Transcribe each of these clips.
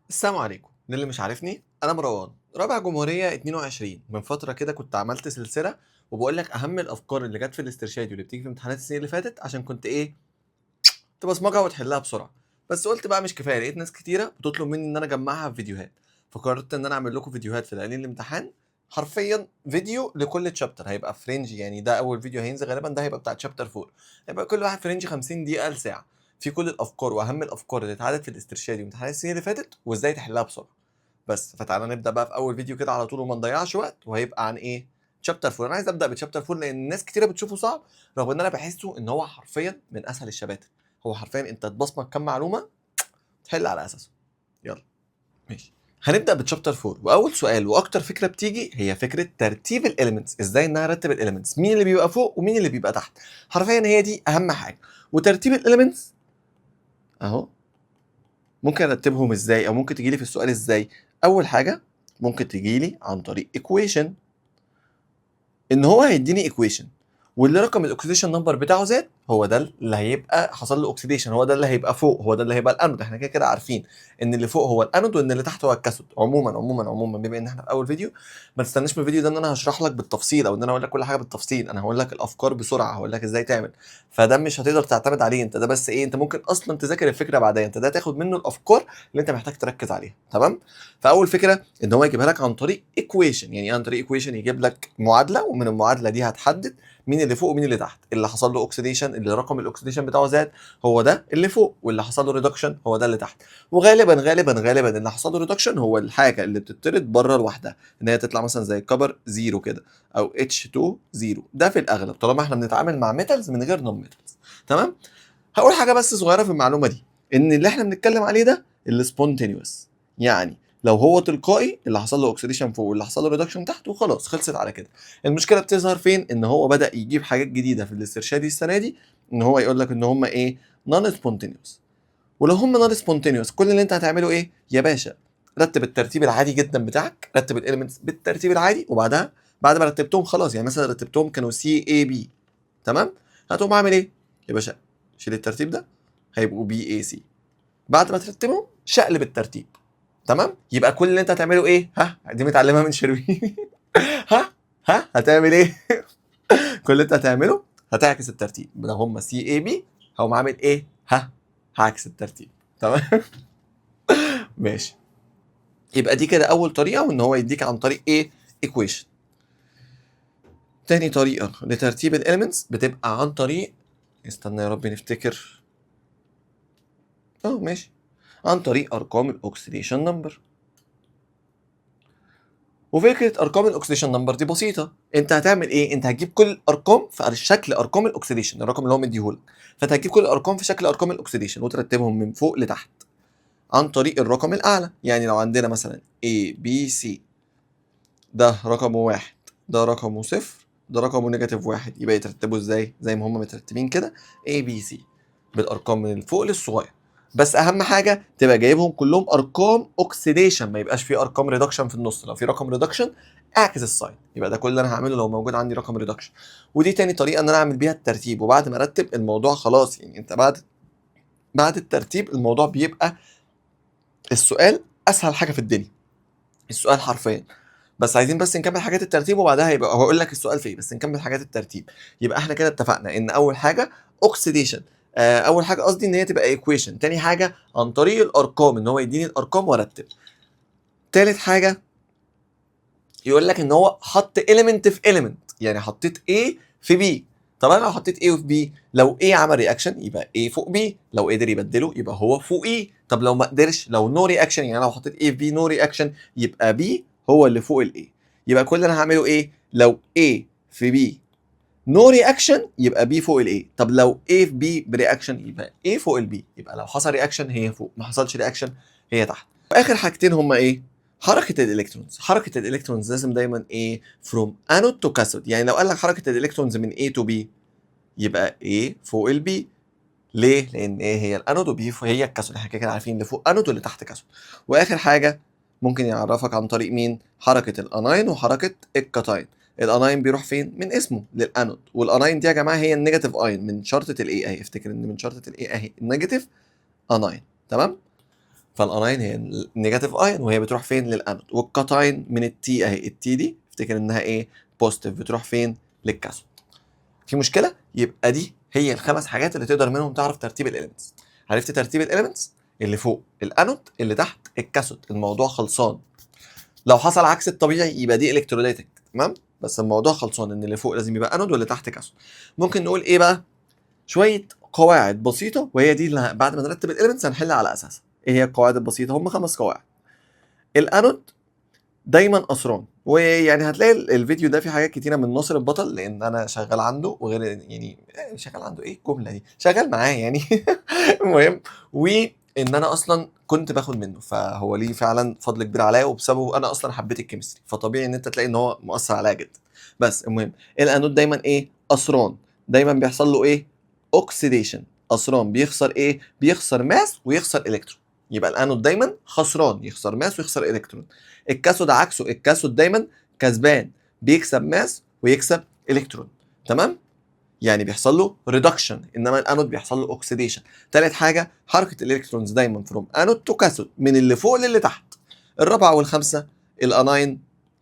السلام عليكم. للي مش عارفني، انا مروان، رابع جمهورية 22. من فترة كده كنت عملت سلسلة وبقول لك اهم الافكار اللي جت في الاسترشادي واللي بتيجي في امتحانات السنين اللي فاتت، عشان كنت ايه تبصمجها وتحلها بسرعه. بس قلت بقى مش كفايه، لقيت ناس كتيرة بتطلب مني ان انا اجمعها في فيديوهات، فقررت ان انا اعمل لكم فيديوهات في ليالي الامتحان، حرفيا فيديو لكل chapter هيبقى في range. يعني ده اول فيديو هينزل غالبا ده هيبقى بتاع chapter 4، هيبقى كل واحد في range 50 دقيقة لساعة في كل الافكار واهم الافكار اللي اتعادت في الاسترشادي وامتحانات السنين اللي فاتت وازاي تحلها بسرعه. بس فتعالى نبدا بقى في اول فيديو كده على طول وما نضيعش وقت، وهيبقى عن ايه؟ chapter 4. انا عايز ابدا ب chapter 4 لان الناس كتيرة بتشوفه صعب، رغم ان انا بحسه ان هو حرفيا من اسهل الشباتر. هو حرفيا انت تبصمج كام معلومة تحل على اساسه. يلا ماشي، هنبدا ب chapter 4. واول سؤال واكتر فكرة بتيجي هي فكرة ترتيب ال elements، ازاي ان انا ارتب ال elements، مين اللي بيبقى فوق ومين اللي بيبقى تحت. حرفيا هي دي اهم حاجه. وترتيب ال elements اهو ممكن ارتبهم ازاي، او ممكن تجيلي في السؤال ازاي. اول حاجة ممكن تجيلي عن طريق equation، ان هو هيديني equation واللي رقم ال oxidation number بتاعه زاد هو ده اللي هيبقى حصل له oxidation، هو ده اللي هيبقى فوق، هو ده اللي هيبقى الانود. احنا كده كده عارفين ان اللي فوق هو الانود وان اللي تحت هو ال cathode. عموما عموما عموما بما ان احنا في اول فيديو، ما تستناش من الفيديو ده ان انا هشرح لك بالتفصيل او ان انا اقول لك كل حاجة بالتفصيل. انا هقول لك الافكار بسرعه، هقول لك ازاي تعمل، فده مش هتقدر تعتمد عليه انت. ده بس ايه، انت ممكن اصلا تذاكر الفكرة بعدين، انت ده تاخد منه الافكار اللي انت محتاج تركز عليها. تمام؟ فاول فكرة ان هو يجيبها لك عن طريق equation. يعني ايه عن طريق equation؟ يجيب لك معادلة ومن المعادلة دي هتحدد مين اللي فوق ومين اللي تحت. اللي حصل له oxidation، اللي رقم ال oxidation بتاعه زاد هو ده اللي فوق، واللي حصل له reduction هو ده اللي تحت. وغالبا غالبا غالبا اللي حصل له reduction هو الحاجة اللي بتطرد بره لوحدها، ان هي تطلع مثلا زي copper zero كده او H 2 0، ده في الاغلب طالما احنا بنتعامل مع metals من غير non metals. تمام؟ هقول حاجة بس صغيرة في المعلومة دي، ان اللي احنا بنتكلم عليه ده ال spontaneous، يعني لو هو تلقائي اللي حصل له oxidation فوق واللي حصل له reduction تحت وخلاص خلصت على كده. المشكلة بتظهر فين؟ ان هو بدا يجيب حاجات جديدة في الاسترشادي السنة دي، ان هو يقول لك ان هم ايه non spontaneous. ولو هم non spontaneous كل اللي انت هتعمله ايه يا باشا؟ رتب الترتيب العادي جدا بتاعك، رتب ال elements بالترتيب العادي، وبعدها بعد ما رتبتهم خلاص، يعني مثلا رتبتهم كانوا C A B، تمام؟ هتقوم عامل ايه يا باشا؟ شيل الترتيب ده، هيبقوا B A C. بعد ما ترتبهم شقلب الترتيب. تمام؟ يبقى كل اللي انت هتعمله ايه؟ ها، دي متعلمها من شربيني. ها ها، هتعمل ايه؟ كل اللي انت هتعمله هتعكس الترتيب. لو هم C A B هقوم عامل ايه؟ ها، هعكس الترتيب. تمام؟ ماشي، يبقى دي كده اول طريقه، وان هو يديك عن طريق ايه؟ equation. تاني طريقه لترتيب ال elements بتبقى عن طريق، استنى يا رب نفتكر، ماشي، عن طريق ارقام ال oxidation number. وفكره ارقام ال oxidation number دي بسيطة، انت هتعمل ايه؟ انت هتجيب كل الارقام في شكل ارقام ال oxidation، الرقم اللي هو مديهولك، فانت هتجيب كل الارقام في شكل ارقام ال oxidation وترتبهم من فوق لتحت عن طريق الرقم الاعلى. يعني لو عندنا مثلا A B C، ده رقمه 1، ده رقمه 0، ده رقمه negative 1، يبقى يترتبوا ازاي؟ زي ما هم مترتبين كده A B C بالارقام من الفوق للصغير. بس اهم حاجة تبقى جايبهم كلهم ارقام oxidation، ما يبقاش في ارقام reduction في النص. لو في رقم reduction اعكس ال sign. يبقى ده كل اللي انا هعمله لو موجود عندي رقم reduction. ودي تاني طريقه ان انا اعمل بيها الترتيب. وبعد ما ارتب الموضوع خلاص، يعني انت بعد الترتيب الموضوع بيبقى السؤال اسهل حاجة في الدنيا، السؤال حرفيا. بس عايزين بس نكمل حاجات الترتيب وبعدها يبقى هقول لك السؤال في ايه، بس نكمل حاجات الترتيب. يبقى احنا كده اتفقنا ان اول حاجة oxidation، اول حاجة قصدي ان هي تبقى equation، تاني حاجة عن طريق الارقام ان هو يديني الارقام وارتب، تالت حاجة يقول لك ان هو حط element في element، يعني حطيت A في B. طب انا لو حطيت A في B، لو A عمل reaction يبقى A فوق B، لو قدر يبدله يبقى هو فوق A. طب لو ما قدرش، لو no reaction، يعني لو حطيت A في B no reaction يبقى B هو اللي فوق ال A. يبقى كل اللي انا هعمله ايه؟ لو A في B no reaction يبقى B فوق ال A. طب لو A في B ب reaction يبقى A فوق ال B. يبقى لو حصل reaction هي فوق، ما حصلش reaction هي تحت. واخر حاجتين هما ايه؟ حركة ال electrons. حركة ال electrons لازم دايما ايه؟ from anode to cathode. يعني لو قال لك حركة ال electrons من A to B يبقى A فوق ال B. ليه؟ لان A هي الانود و B هي ال cathode، احنا كده كده عارفين اللي فوق انود واللي تحت cathode. واخر حاجة ممكن يعرفك عن طريق مين؟ حركة ال anion وحركه ال cation. ال anion بيروح فين؟ من اسمه لل anode. وال anion دي يا جماعة هي ال negative ion من شرطه ال A اهي، افتكر ان من شرطه ال A اهي ال negative anion. تمام؟ فال anion هي ال negative ion وهي بتروح فين؟ لل anode. وال cation من ال T اهي، ال T دي افتكر انها ايه؟ positive، بتروح فين؟ لل cathode. في مشكلة؟ يبقى دي هي الخمس حاجات اللي تقدر منهم تعرف ترتيب ال elements. عرفت ترتيب ال elements؟ اللي فوق الانود، اللي تحت ال cathode، الموضوع خلصان. لو حصل عكس الطبيعي يبقى دي electrolytic، تمام؟ بس الموضوع خلصان ان اللي فوق لازم يبقى انود واللي تحت cathode. ممكن نقول ايه بقى؟ شوية قواعد بسيطه، وهي دي اللي بعد ما نرتب ال elements هنحل على اساسها. ايه هي القواعد البسيطة؟ هم خمس قواعد. الانود دايما خسران، ويعني هتلاقي الفيديو ده فيه حاجات كتيرة من ناصر البطل، لان انا شغال عنده، وغير يعني شغال عنده، ايه الجملة دي؟ شغال معاه يعني. المهم وان انا اصلا كنت باخد منه، فهو ليه فعلا فضل كبير عليا، وبسببه انا اصلا حبيت ال chemistry، فطبيعي ان انت تلاقي ان هو مؤثر عليا جدا. بس المهم الانود دايما ايه؟ خسران. دايما بيحصل له ايه؟ oxidation. خسران بيخسر ايه؟ بيخسر mass ويخسر الكترون. يبقى الانود دايما خسران، يخسر mass ويخسر الكترون. ال cathode عكسه، ال cathode دايما كسبان، بيكسب mass ويكسب الكترون، تمام؟ يعني بيحصل له reduction، انما الانود بيحصل له oxidation. ثالث حاجة حركة ال electrons دايما from anode to cathode، من اللي فوق للي تحت. الرابعة والخامسة، ال anion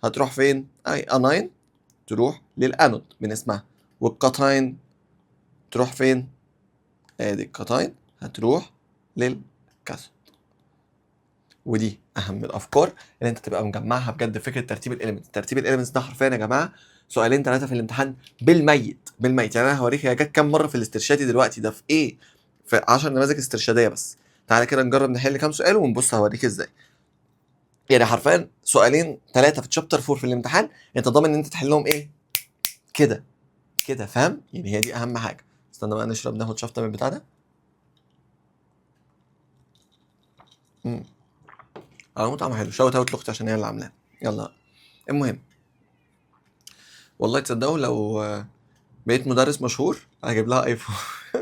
هتروح فين؟ اي anion تروح للانود من اسمها، وال cation تروح فين؟ ادي ال cation هتروح لل cathode. ودي اهم الافكار اللي انت تبقى مجمعها بجد، فكرة ترتيب ال elements. ترتيب ال elements ده حرفيا يا جماعة سؤالين ثلاثة في الامتحان بالميت بالميت. يعني انا هوريك هي جت كام مرة في الاسترشادي دلوقتي، ده في ايه؟ في 10 نماذج استرشاديه بس. تعالى كده نجرب نحل كام سؤال ونبص هوريك ازاي. يعني حرفيا سؤالين ثلاثة في chapter 4 في الامتحان انت ضامن ان انت تحلهم ايه؟ كده كده، فاهم؟ يعني هي دي اهم حاجة. استنى بقى نشرب، ناخد شفطه من البتاع ده. طعمه حلو. shout out لاختي عشان هي اللي عاملاه. يلا المهم، والله تصدقوا لو بقيت مدرس مشهور هجيب لها iPhone.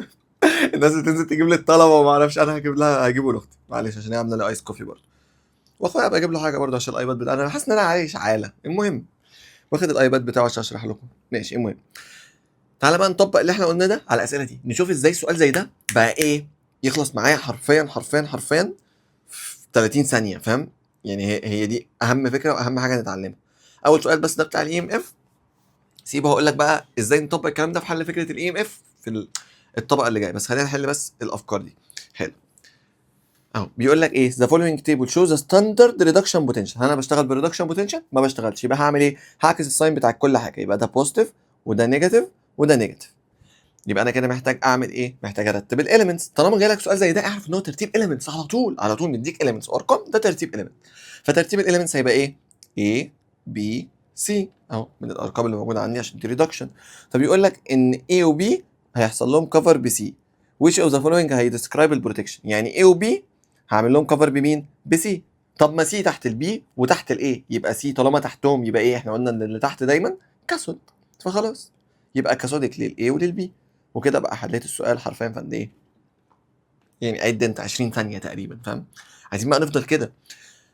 الناس بتنزل تجيب للطلبة وما اعرفش، انا هجيب لها، هجيبه لاختي معلش عشان هي عامله لي ice coffee برضه. واخويا ابقى اجيب له حاجة برضه عشان ال iPad بتاعه، انا حاسس ان انا عايش عالة. المهم واخد ال iPad بتاعه عشان اشرح لكم. ماشي، المهم تعالى بقى نطبق اللي احنا قلناه ده على الاسئلة دي، نشوف ازاي سؤال زي ده بقى ايه يخلص معايا حرفيا حرفيا حرفيا في 30 ثانية، فاهم؟ يعني هي دي اهم فكرة واهم حاجة نتعلمها. اول سؤال بس ده بتاع ال EMF، سيبه هقول لك بقى ازاي نطبق الكلام ده في حل فكرة ال EMF في الطبقة اللي جاية، بس خلينا نحل بس الافكار دي. حلو، اهو بيقول لك ايه؟ the following table shows the standard reduction potential. انا بشتغل ب reduction potential؟ ما بشتغلش. يبقى هعمل ايه؟ هعكس ال sign بتاع كل حاجة، يبقى ده positive وده negative وده negative. يبقى انا كده محتاج اعمل ايه؟ محتاج ارتب ال elements. طالما جاي لك سؤال زي ده اعرف ان هو ترتيب elements على طول، على طول مديك elements وارقام، ده ترتيب elements. فترتيب ال elements هيبقى ايه؟ A B C اهو من الارقام اللي موجودة عندي عشان دي reduction. فبيقول لك ان A و B هيحصل لهم cover ب C، which of the following هي describe ال protection. يعني A و B هعمل لهم cover بمين؟ ب C. طب ما C تحت ال B وتحت ال A، يبقى C طالما تحتهم يبقى ايه؟ احنا قلنا ان اللي تحت دايما cathode، فخلاص يبقى cathodic لل A ولل B. وكده بقى حليت السؤال حرفيا في قد ايه؟ يعني عد انت 20 ثانية تقريبا، فاهم؟ عايزين بقى نفضل كده.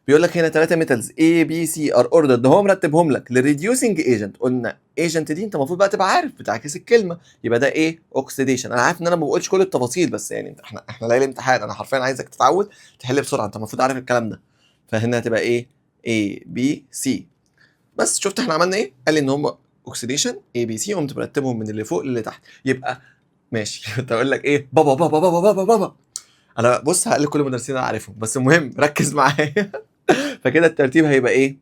بيقول لك هنا ثلاثة metals A B C are ordered، ده هو مرتبهم لك لل reducing agent. قلنا agent دي انت المفروض بقى تبقى عارف بتعكس الكلمه، يبقى ده ايه؟ oxidation. انا عارف ان انا ما بقولش كل التفاصيل، بس يعني احنا ليالي امتحان، انا حرفيا عايزك تتعود تحل بسرعه، انت المفروض عارف الكلام ده. فهنا هتبقى ايه؟ A B C. بس شفت احنا عملنا ايه؟ قال لي ان هم oxidation A B C، قمت مرتبهم من اللي فوق للي تحت. يبقى ماشي. كنت اقول لك ايه؟ بابا بابا بابا بابا بابا. انا بص هقلل كل المدرسين اللي عارفهم، بس المهم ركز معايا. فكده الترتيب هيبقى ايه؟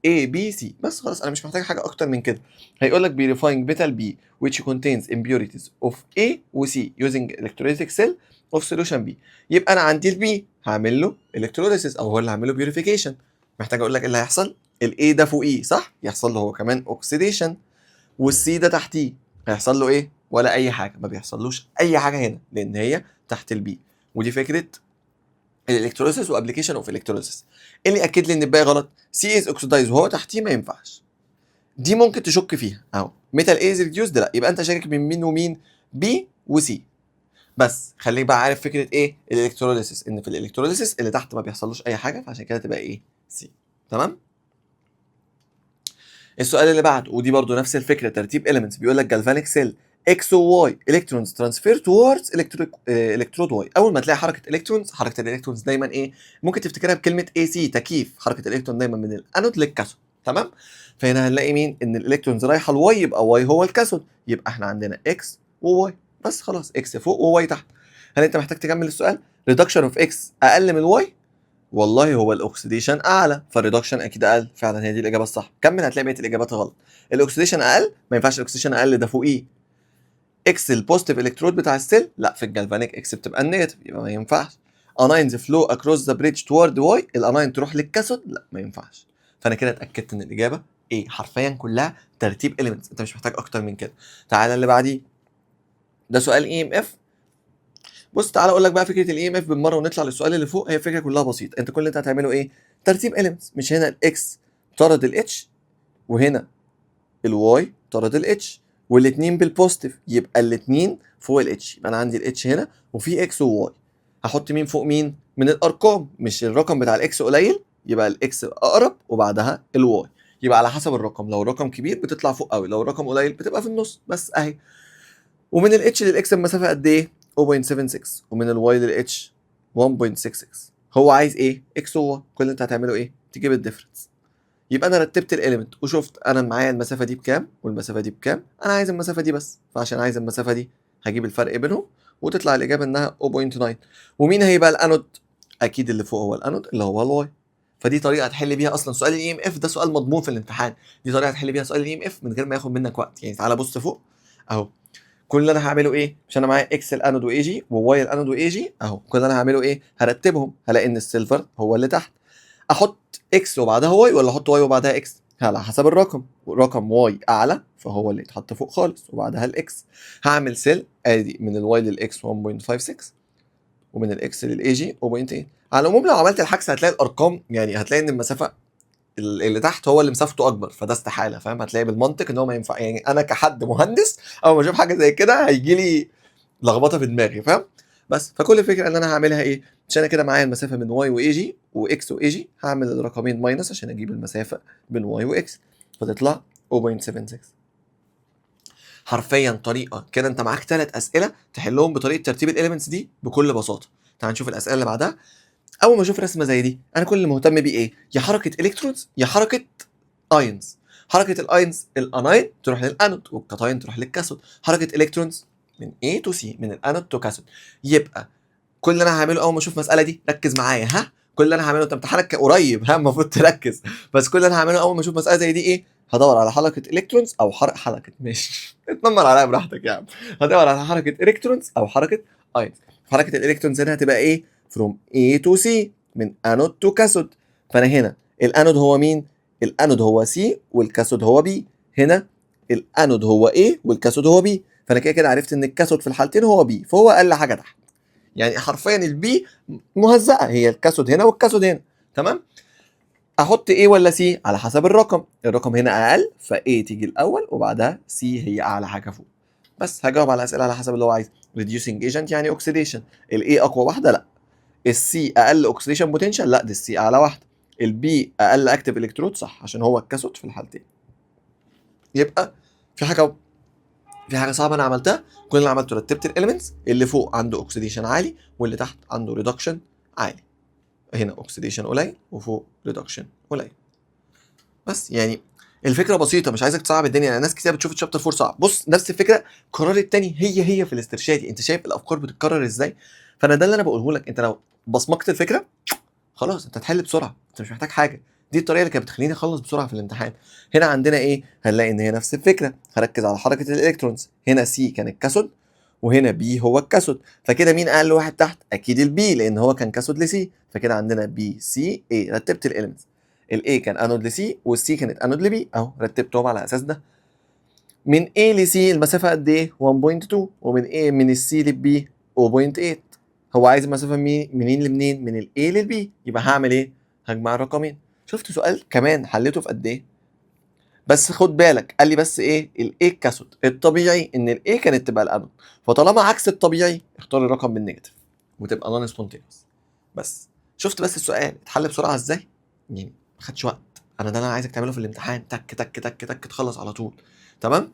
A B C. بس خلاص انا مش محتاج حاجة اكتر من كده. هيقول لك purifying metal B which contains impurities of A و C using electrolytic cell of solution B. يبقى انا عندي ال B هعمل له electrolysis او هو اللي هعمل له purification. محتاج اقول لك ايه اللي هيحصل؟ ال A ده فوقيه صح؟ يحصل له هو كمان oxidation، وال C ده تحتيه هيحصل له ايه؟ ولا اي حاجه، ما بيحصلوش اي حاجة هنا لان هي تحت ال B. ودي فكرة ال electrolysis و application of electrolysis. اللي ياكد لي ان الباقي غلط، C is oxidized وهو تحتيه ما ينفعش، دي ممكن تشك فيها اهو. metal A is reduced لا، يبقى انت شاكك من مين ومين؟ B و C. بس خليك بقى عارف فكرة ايه ال electrolysis، ان في ال electrolysis اللي تحت ما بيحصلوش اي حاجه، فعشان كده تبقى ايه؟ C. تمام. السؤال اللي بعده ودي برضو نفس الفكرة ترتيب elements. بيقول لك galvanic cell X و Y electrons transfer towards electrode Y. اول ما تلاقي حركة electrons، حركة ال electrons دايما ايه؟ ممكن تفتكرها بكلمه AC، تكييف. حركة الالكترون دايما من الانود لل cathode، تمام؟ فهنا هنلاقي مين؟ ان ال electrons رايحة ل Y، يبقى Y هو ال cathode، يبقى احنا عندنا X و Y بس، خلاص، X فوق و Y تحت. هل انت محتاج تكمل السؤال؟ reduction of X اقل من ال Y؟ والله هو ال oxidation اعلى، فال reduction اكيد اقل. فعلا هي دي الاجابة الصح. كمل هتلاقي بقية الاجابات غلط. ال oxidation اقل؟ ما ينفعش ال oxidation اقل، ده فوقيه. X ال positive electrode بتاع ال cell؟ لا، في ال galvanic X بتبقى ال negative، يبقى ما ينفعش. anions flow across the bridge toward Y، ال anion تروح لل cathode؟ لا، ما ينفعش. فانا كده اتاكدت ان الاجابة A. حرفيا كلها ترتيب elements، انت مش محتاج اكتر من كده. تعالى اللي بعديه، ده سؤال EMF. بص، تعالى اقول لك بقى فكرة ال EMF بالمرة ونطلع للسؤال اللي فوق. هي الفكرة كلها بسيطه، انت كل اللي انت هتعمله ايه؟ ترتيب elements. مش هنا ال X طرد ال H وهنا ال Y طرد ال H والاثنين بال positive، يبقى الاثنين فوق ال H. يبقى انا عندي ال H هنا وفي X و Y، هحط مين فوق مين؟ من الارقام، مش الرقم بتاع ال X قليل؟ يبقى ال X اقرب وبعدها ال Y. يبقى على حسب الرقم، لو الرقم كبير بتطلع فوق قوي، لو الرقم قليل بتبقى في النص. بس اهي. ومن ال H لل X المسافة قد ايه؟ 0.76، ومن ال Y لل H 1.66. هو عايز ايه؟ X و Y. كل اللي انت هتعمله ايه؟ تجيب ال difference. يبقى انا رتبت ال element وشفت انا معايا المسافة دي بكام والمسافة دي بكام، انا عايز المسافة دي بس، فعشان عايز المسافة دي هجيب الفرق بينهم وتطلع الاجابة انها 0.9. ومين هيبقى الانود؟ اكيد اللي فوق هو الانود اللي هو ال Y. فدي طريقه تحل بيها اصلا سؤال ال EMF، ده سؤال مضمون في الامتحان. دي طريقه تحل بيها سؤال ال EMF من غير ما ياخد منك وقت. يعني تعالى بص فوق اهو، كل اللي انا هعمله ايه؟ مش انا معايا X ال anode و Ag و Y ال anode و Ag اهو، كل اللي انا هعمله ايه؟ هرتبهم، هلاقي ان ال silver هو اللي تحت. احط X وبعدها Y ولا احط Y وبعدها X؟ على حسب الرقم، رقم Y اعلى فهو اللي يتحط فوق خالص وبعدها ال X. هعمل cell، ادي من ال Y لل X 1.56 ومن ال X لل Ag 0.8. على العموم لو عملت العكس هتلاقي الارقام، يعني هتلاقي ان المسافة اللي تحت هو اللي مسافته اكبر، فده استحاله، فاهم؟ هتلاقي بالمنطق ان هو ما ينفع. يعني انا كحد مهندس اول ما اشوف حاجة زي كده هيجي لي لخبطة في دماغي، فاهم؟ بس فكل الفكرة ان انا هعملها ايه؟ مش انا كده معايا المسافة من Y و Ag و X و Ag، هعمل الرقمين minus عشان اجيب المسافة بين Y و X فتطلع 0.76. حرفيا طريقه كده انت معاك ثلاث اسئلة تحلهم بطريقة ترتيب ال elements دي بكل بساطه. تعال نشوف الاسئلة اللي بعدها. اول ما اشوف رسمه زي دي انا كل اللي مهتم بيه ايه؟ يا حركة electrons يا حركة ions. حركة ال ions، ال anion تروح لل anode وال cation تروح لل cathode. حركة electrons من A to C، من ال anode to cathode. يبقى كل اللي انا هعمله اول ما اشوف المسالة دي، ركز معايا ها، كل اللي انا هعمله، انت امتحانك قريب ها، المفروض تركز، بس كل اللي انا هعمله اول ما اشوف مسالة زي دي ايه؟ هدور على حركة electrons او حركه، ماشي اتنمر عليا براحتك يا عم، هدور على حركة electrons او حركة ions. حركة ال electrons هنا هتبقى ايه؟ from A to C، من anode to cathode. فانا هنا الانود هو مين؟ الانود هو C وال cathode هو B. هنا الانود هو A وال cathode هو B، فانا كده كده عرفت ان ال cathode في الحالتين هو B، فهو اقل حاجة تحت. يعني حرفيا ال B مهزأه، هي ال cathode هنا وال cathode هنا، تمام؟ احط A ولا C؟ على حسب الرقم، الرقم هنا اقل ف A تيجي الاول وبعدها C هي اعلى حاجة فوق. بس هجاوب على الاسئلة على حسب اللي هو عايزه. reducing agent يعني oxidation، ال A اقوى واحده؟ لا. ال C اقل oxidation potential؟ لا، دي ال C اعلى واحده. ال B اقل active electrode؟ صح، عشان هو ال cathode في الحالتين. يبقى في حاجه صعبة انا عملتها؟ كل اللي عملته رتبت ال elements، اللي فوق عنده oxidation عالي واللي تحت عنده reduction عالي. هنا oxidation قليل وفوق reduction قليل. بس يعني الفكرة بسيطه، مش عايزك تصعب الدنيا. يعني ناس كتير بتشوف chapter 4 صعب، بص، نفس الفكرة القرار التاني هي هي في الاسترشادي. انت شايف الافكار بتتكرر ازاي؟ فانا ده اللي انا بقوله لك، انت لو بصمجت الفكرة خلاص انت هتحل بسرعه، انت مش محتاج حاجه. دي الطريقة اللي كانت بتخليني اخلص بسرعة في الامتحان. هنا عندنا ايه؟ هنلاقي ان هي نفس الفكره، هركز على حركة ال electrons. هنا C كان ال cathode وهنا B هو ال cathode، فكده مين اقل واحد تحت؟ اكيد ال B، لان هو كان cathode ل C. فكده عندنا B C A. رتبت ال elements، ال A كان انود ل C وال C كانت anode ل B، اهو رتبتهم على اساس ده. من A ل C المسافة قد ايه؟ 1.2، ومن A من ال C لل B 0.8. هو عايز المسافة منين لمنين؟ من ال A لل B، يبقى هعمل ايه؟ هجمع الرقمين. شفت سؤال كمان حليته في قد ايه؟ بس خد بالك، قال لي بس ايه؟ ال A cathode، الطبيعي ان ال A كانت تبقى الانود، فطالما عكس الطبيعي اختار الرقم بال negative وتبقى non spontaneous. بس شفت بس السؤال اتحل بسرعة ازاي؟ يعني ما خدش وقت. انا ده اللي انا عايزك تعمله في الامتحان، تك تك تك تك تخلص على طول، تمام؟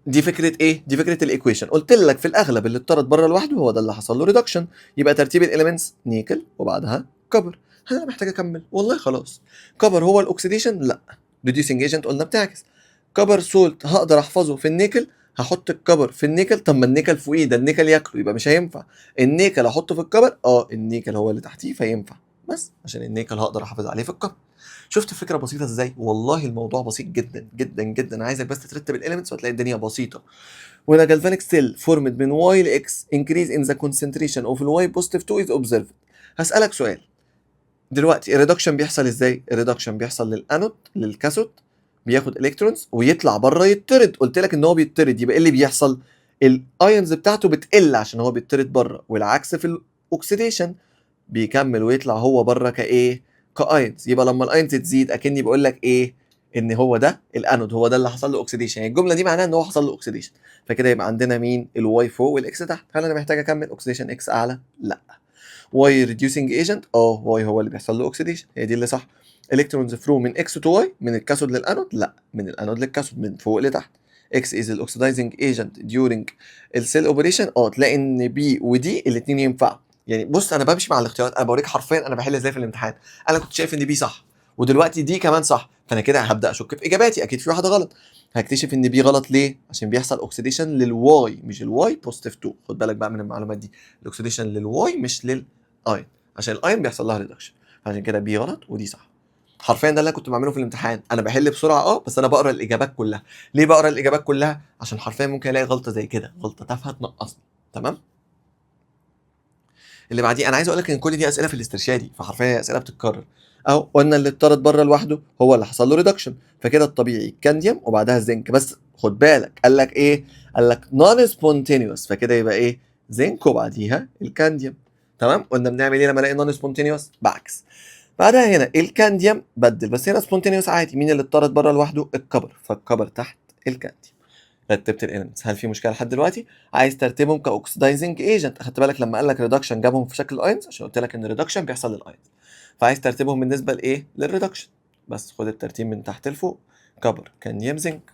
دي فكرة ايه؟ دي فكرة ال equation. قلت لك في الاغلب اللي اتطرد بره لوحده هو ده اللي حصل له reduction، يبقى ترتيب ال elements نيكل وبعدها copper. هل انا محتاج اكمل؟ والله خلاص. copper هو ال oxidation؟ لا. reducing agent قلنا بتعكس. copper salt هقدر احفظه في النيكل، هحط ال copper في النيكل. طب ما النيكل فوقيه، ده النيكل ياكله، يبقى مش هينفع. النيكل احطه في ال copper، النيكل هو اللي تحتيه فينفع، بس عشان النيكل هقدر احافظ عليه في ال copper. شفت الفكرة بسيطة ازاي؟ والله الموضوع بسيط جدا جدا جدا. عايزك بس ترتب ال elements وهتلاقي الدنيا بسيطة. When a galvanic cell formed من Y ل X increase in the concentration of ال Y positive 2 is observed. هسألك سؤال دلوقتي، ال reduction بيحصل ازاي؟ ال reduction بيحصل لل anode لل cathode، بياخد electrons ويطلع بره يطرد. قلت لك ان هو بيطرد، يبقى ايه اللي بيحصل؟ ال ions بتاعته بتقل عشان هو بيطرد بره. والعكس في ال oxidation، بيكمل ويطلع هو بره كايه؟ ك ions. يبقى لما ال ions تزيد اكني بقول لك ايه؟ ان هو ده الانود، هو ده اللي حصل له oxidation. يعني الجملة دي معناها ان هو حصل له oxidation. فكده يبقى عندنا مين؟ ال Y فوق وال X تحت. هل انا محتاج اكمل؟ oxidation X اعلى؟ لا. Y reducing agent؟ Y هو اللي بيحصل له oxidation، هي دي اللي صح. electrons flow من X to Y، من ال cathode لل anode؟ لا، من ال anode لل cathode، من فوق لتحت. X is ال oxidizing agent during ال cell operation. تلاقي ان B و D الاثنين ينفعوا. يعني بص، انا بمشي مع الاختيارات، انا بوريك حرفيا انا بحل ازاي في الامتحان. انا كنت شايف ان B صح ودلوقتي D كمان صح، فانا كده هبدا اشك في اجاباتي، اكيد في واحدة غلط. هكتشف ان B غلط. ليه؟ عشان بيحصل oxidation لل Y مش ال Y positive 2. خد بالك بقى من المعلومات دي، ال oxidation لل Y مش لل ion، عشان الايون بيحصل لها reduction. عشان كده B غلط و D صح. حرفيا ده اللي انا كنت بعمله في الامتحان. انا بحل بسرعة بس انا بقرا الاجابات كلها. ليه بقرا الاجابات كلها؟ عشان حرفيا ممكن الاقي غلطه زي كده، غلطه تافهة تنقصني. تمام. اللي بعديه، انا عايز اقول لك ان كل دي اسئلة في الاسترشادي، فحرفيا هي اسئلة بتتكرر. اهو قلنا اللي اتطرد بره لوحده هو اللي حصل له reduction، فكده الطبيعي كانديوم وبعدها الزنك. بس خد بالك، قال لك ايه؟ قال لك non spontaneous، فكده يبقى ايه؟ زنك وبعديها الكانديوم. تمام. قلنا بنعمل ايه لما الاقي non spontaneous؟ بعكس. بعدها هنا الكانديوم بدل، بس هنا spontaneous عادي. مين اللي اتطرد بره لوحده؟ ال copper، فال copper تحت الكانديوم. رتبت ال elements، هل في مشكلة لحد دلوقتي؟ عايز ترتيبهم ك oxidizing agent. اخدت بالك لما قال لك reduction جابهم في شكل ions؟ عشان قلت لك ان ال reduction بيحصل لل ions. فعايز ترتيبهم بالنسبة لايه؟ لل reduction. بس خد الترتيب من تحت لفوق، copper cadmium zinc.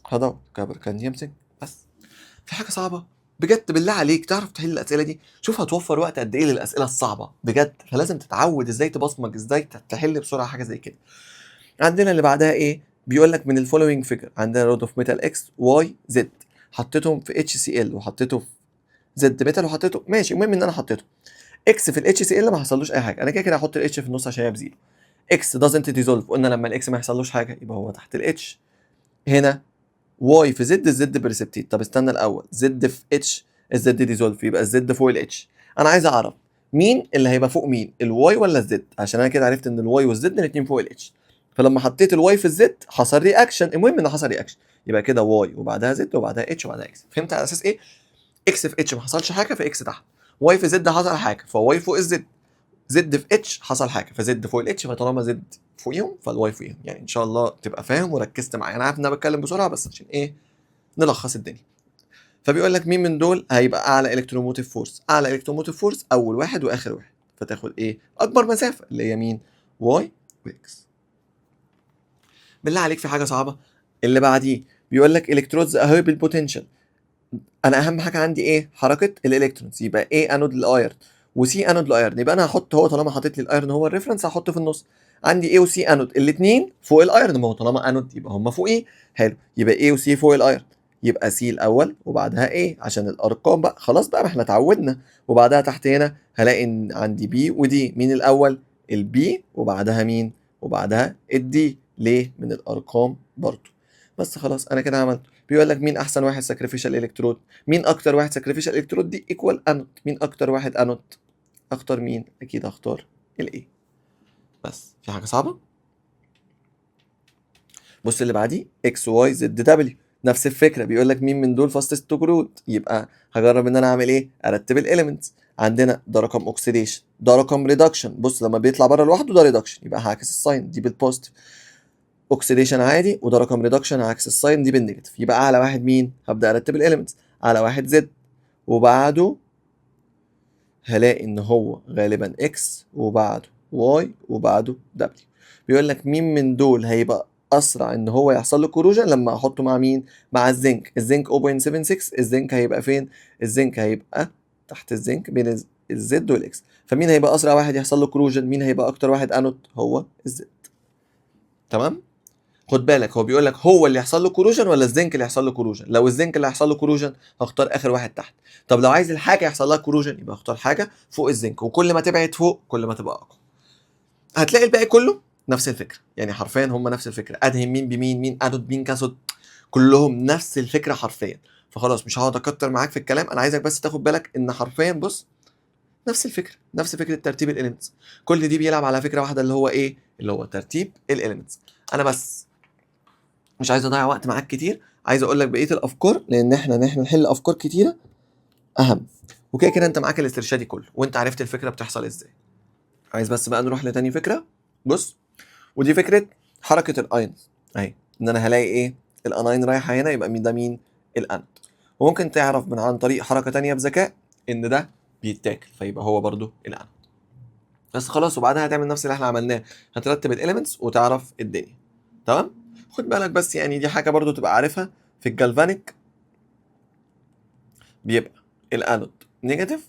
هذا copper cadmium zinc. بس في حاجة صعبة بجد؟ بالله عليك تعرف تحل الاسئلة دي؟ شوف هتوفر وقت قد ايه للاسئلة الصعبة بجد. فلازم تتعود ازاي تبصمج، ازاي تحل بسرعة حاجة زي كده. عندنا اللي بعدها ايه؟ بيقول لك من ال following figure عندنا rod of metal X Y Z، حطيتهم في HCl وحطيته في Z metal وحطيته، ماشي، المهم ان انا حطيته. X في ال HCl ما حصلوش اي حاجه، انا كده كده هحط ال H في النص عشان هي ب zero. X doesn't dissolve، قلنا لما ال X ما يحصلوش حاجة يبقى هو تحت ال H. هنا Y في Z، ال Z precipitate. طب استنى الاول، Z في H، ال Z dissolve، يبقى ال Z فوق ال H. انا عايز اعرف مين اللي هيبقى فوق مين، ال Y ولا ال Z؟ عشان انا كده عرفت ان ال Y وال Z الاثنين فوق ال H. فلما حطيت ال Y في ال Z حصل reaction، المهم ان حصل reaction، يبقى كده Y وبعدها Z وبعدها H وبعدها X. فهمت على اساس ايه؟ X في H ما حصلش حاجة ف X تحت، Y في Z حصل حاجة ف Y فوق ال Z، Z في H حصل حاجة ف Z فوق ال H. فطالما Z فوقيهم فال Y فوقيهم. يعني ان شاء الله تبقى فاهم وركزت معايا. انا عارف ان انا بتكلم بسرعة بس عشان ايه؟ نلخص الدنيا. فبيقول لك مين من دول هيبقى اعلى electromotive force؟ اعلى electromotive force اول واحد واخر واحد، فتاخد ايه؟ اكبر مسافة اللي هي مين؟ Y و X. بالله عليك في حاجة صعبة؟ اللي بعديه بيقول لك electrodes اهي بال potential. انا اهم حاجة عندي ايه؟ حركة ال electrons. يبقى A anode لل iron و C anode لل iron، يبقى انا هحط، هو طالما حاطط لي ال iron هو ال reference هحطه في النص. عندي A و C anode الاثنين فوق ال iron، ما هو طالما انود يبقى هم فوقيه. حلو، يبقى A و C فوق ال iron، يبقى C الاول وبعدها A عشان الارقام بقى، خلاص بقى ما احنا اتعودنا. وبعدها تحت هنا هلاقي ان عندي B و D، مين الاول؟ ال B وبعدها مين؟ وبعدها ال D. ليه؟ من الارقام برضو. بس خلاص انا كده عملت. بيقول لك مين احسن واحد sacrificial electrode؟ مين اكتر واحد sacrificial electrode؟ دي equal anode. مين اكتر واحد انود؟ اختار مين؟ اكيد اختار ال A. بس في حاجة صعبة؟ بص اللي بعديه، X Y Z W، نفس الفكره. بيقول لك مين من دول fastest to corrode؟ يبقى هجرب ان انا اعمل ايه؟ ارتب ال elements. عندنا ده رقم oxidation، ده رقم reduction. بص لما بيطلع بره لوحده ده reduction، يبقى هعكس ال sign دي بال positive. oxidation عادي، وده رقم reduction، عكس ال sign دي بال negative. يبقى اعلى واحد مين؟ هبدا ارتب ال elements، اعلى واحد Z، وبعده هلاقي ان هو غالبا X، وبعده Y، وبعده W. بيقول لك مين من دول هيبقى اسرع ان هو يحصل له corrosion لما احطه مع مين؟ مع الزنك. الزنك 0.76، الزنك هيبقى فين؟ الزنك هيبقى تحت الزنك بين ال Z وال X. فمين هيبقى اسرع واحد يحصل له corrosion؟ مين هيبقى اكتر واحد انود؟ هو ال Z. تمام؟ خد بالك هو بيقول لك هو اللي يحصل له corrosion ولا الزنك اللي يحصل له corrosion؟ لو الزنك اللي هيحصل له corrosion هختار اخر واحد تحت. طب لو عايز الحاجة يحصل لها corrosion يبقى اختار حاجة فوق الزنك، وكل ما تبعد فوق كل ما تبقى اقوى. هتلاقي الباقي كله نفس الفكرة، يعني حرفيا هم نفس الفكرة، ادهم مين بمين، مين انود مين cathode، كلهم نفس الفكرة حرفيا. فخلاص مش هقعد اكتر معاك في الكلام، انا عايزك بس تاخد بالك ان حرفيا بص نفس الفكرة، نفس فكرة ترتيب ال elements. كل دي بيلعب على فكرة واحدة اللي هو ايه؟ اللي هو ترتيب ال elements. انا بس مش عايز اضيع وقت معاك كتير، عايز اقول لك بقية الافكار، لان احنا نحل افكار كتيرة اهم. وكده كده انت معاك الاسترشادي كله وانت عرفت الفكرة بتحصل ازاي. عايز بس بقى نروح لتاني فكرة. بص، ودي فكرة حركة ال ions اهي، ان انا هلاقي ايه؟ ال anion رايحة هنا، يبقى مين ده؟ مين؟ الانود. وممكن تعرف من عن طريق حركة تانية بذكاء ان ده بيتاكل، فيبقى هو برضو الانود. بس خلاص، وبعدها هتعمل نفس اللي احنا عملناه، هترتب ال elements وتعرف الدنيا. تمام؟ خد بالك بس، يعني دي حاجة برضو تبقى عارفها، في ال galvanic بيبقى ال anode negative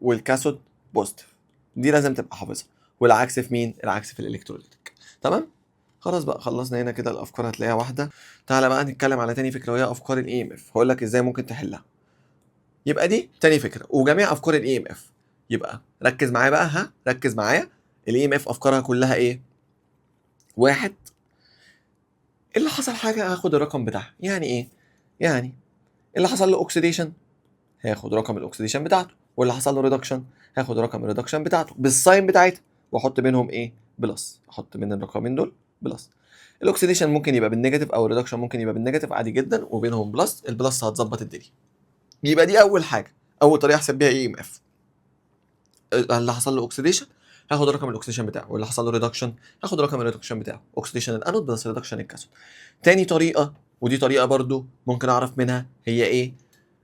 وال cathode positive، دي لازم تبقى حافظها. والعكس في مين؟ العكس في ال electrolytic. تمام؟ خلاص بقى خلصنا هنا كده، الافكار هتلاقيها واحدة. تعالى بقى نتكلم على تاني فكرة وهي افكار ال EMF. هقول لك ازاي ممكن تحلها. يبقى دي تاني فكرة وجميع افكار ال EMF. يبقى ركز معايا بقى، ها ركز معايا. ال EMF افكارها كلها ايه؟ واحد، اللي حصل حاجة هاخد الرقم بتاعها. يعني ايه؟ يعني اللي حصل له oxidation هاخد رقم ال oxidation بتاعته، واللي حصل له reduction هاخد رقم ال reduction بتاعته بال sign بتاعتها، واحط بينهم ايه؟ plus. احط بين الرقمين دول plus. ال oxidation ممكن يبقى بال negative او ال reduction ممكن يبقى بال negative عادي جدا، وبينهم plus. ال plus هتظبط الدنيا. يبقى دي اول حاجة، اول طريقه احسب بيها EMF. اللي حصل له oxidation هاخد رقم ال oxidation بتاعه، واللي حصل له reduction هاخد رقم ال reduction بتاعه، oxidation ال anode plus reduction ال cathode. تاني طريقه، ودي طريقه برضو ممكن اعرف منها هي ايه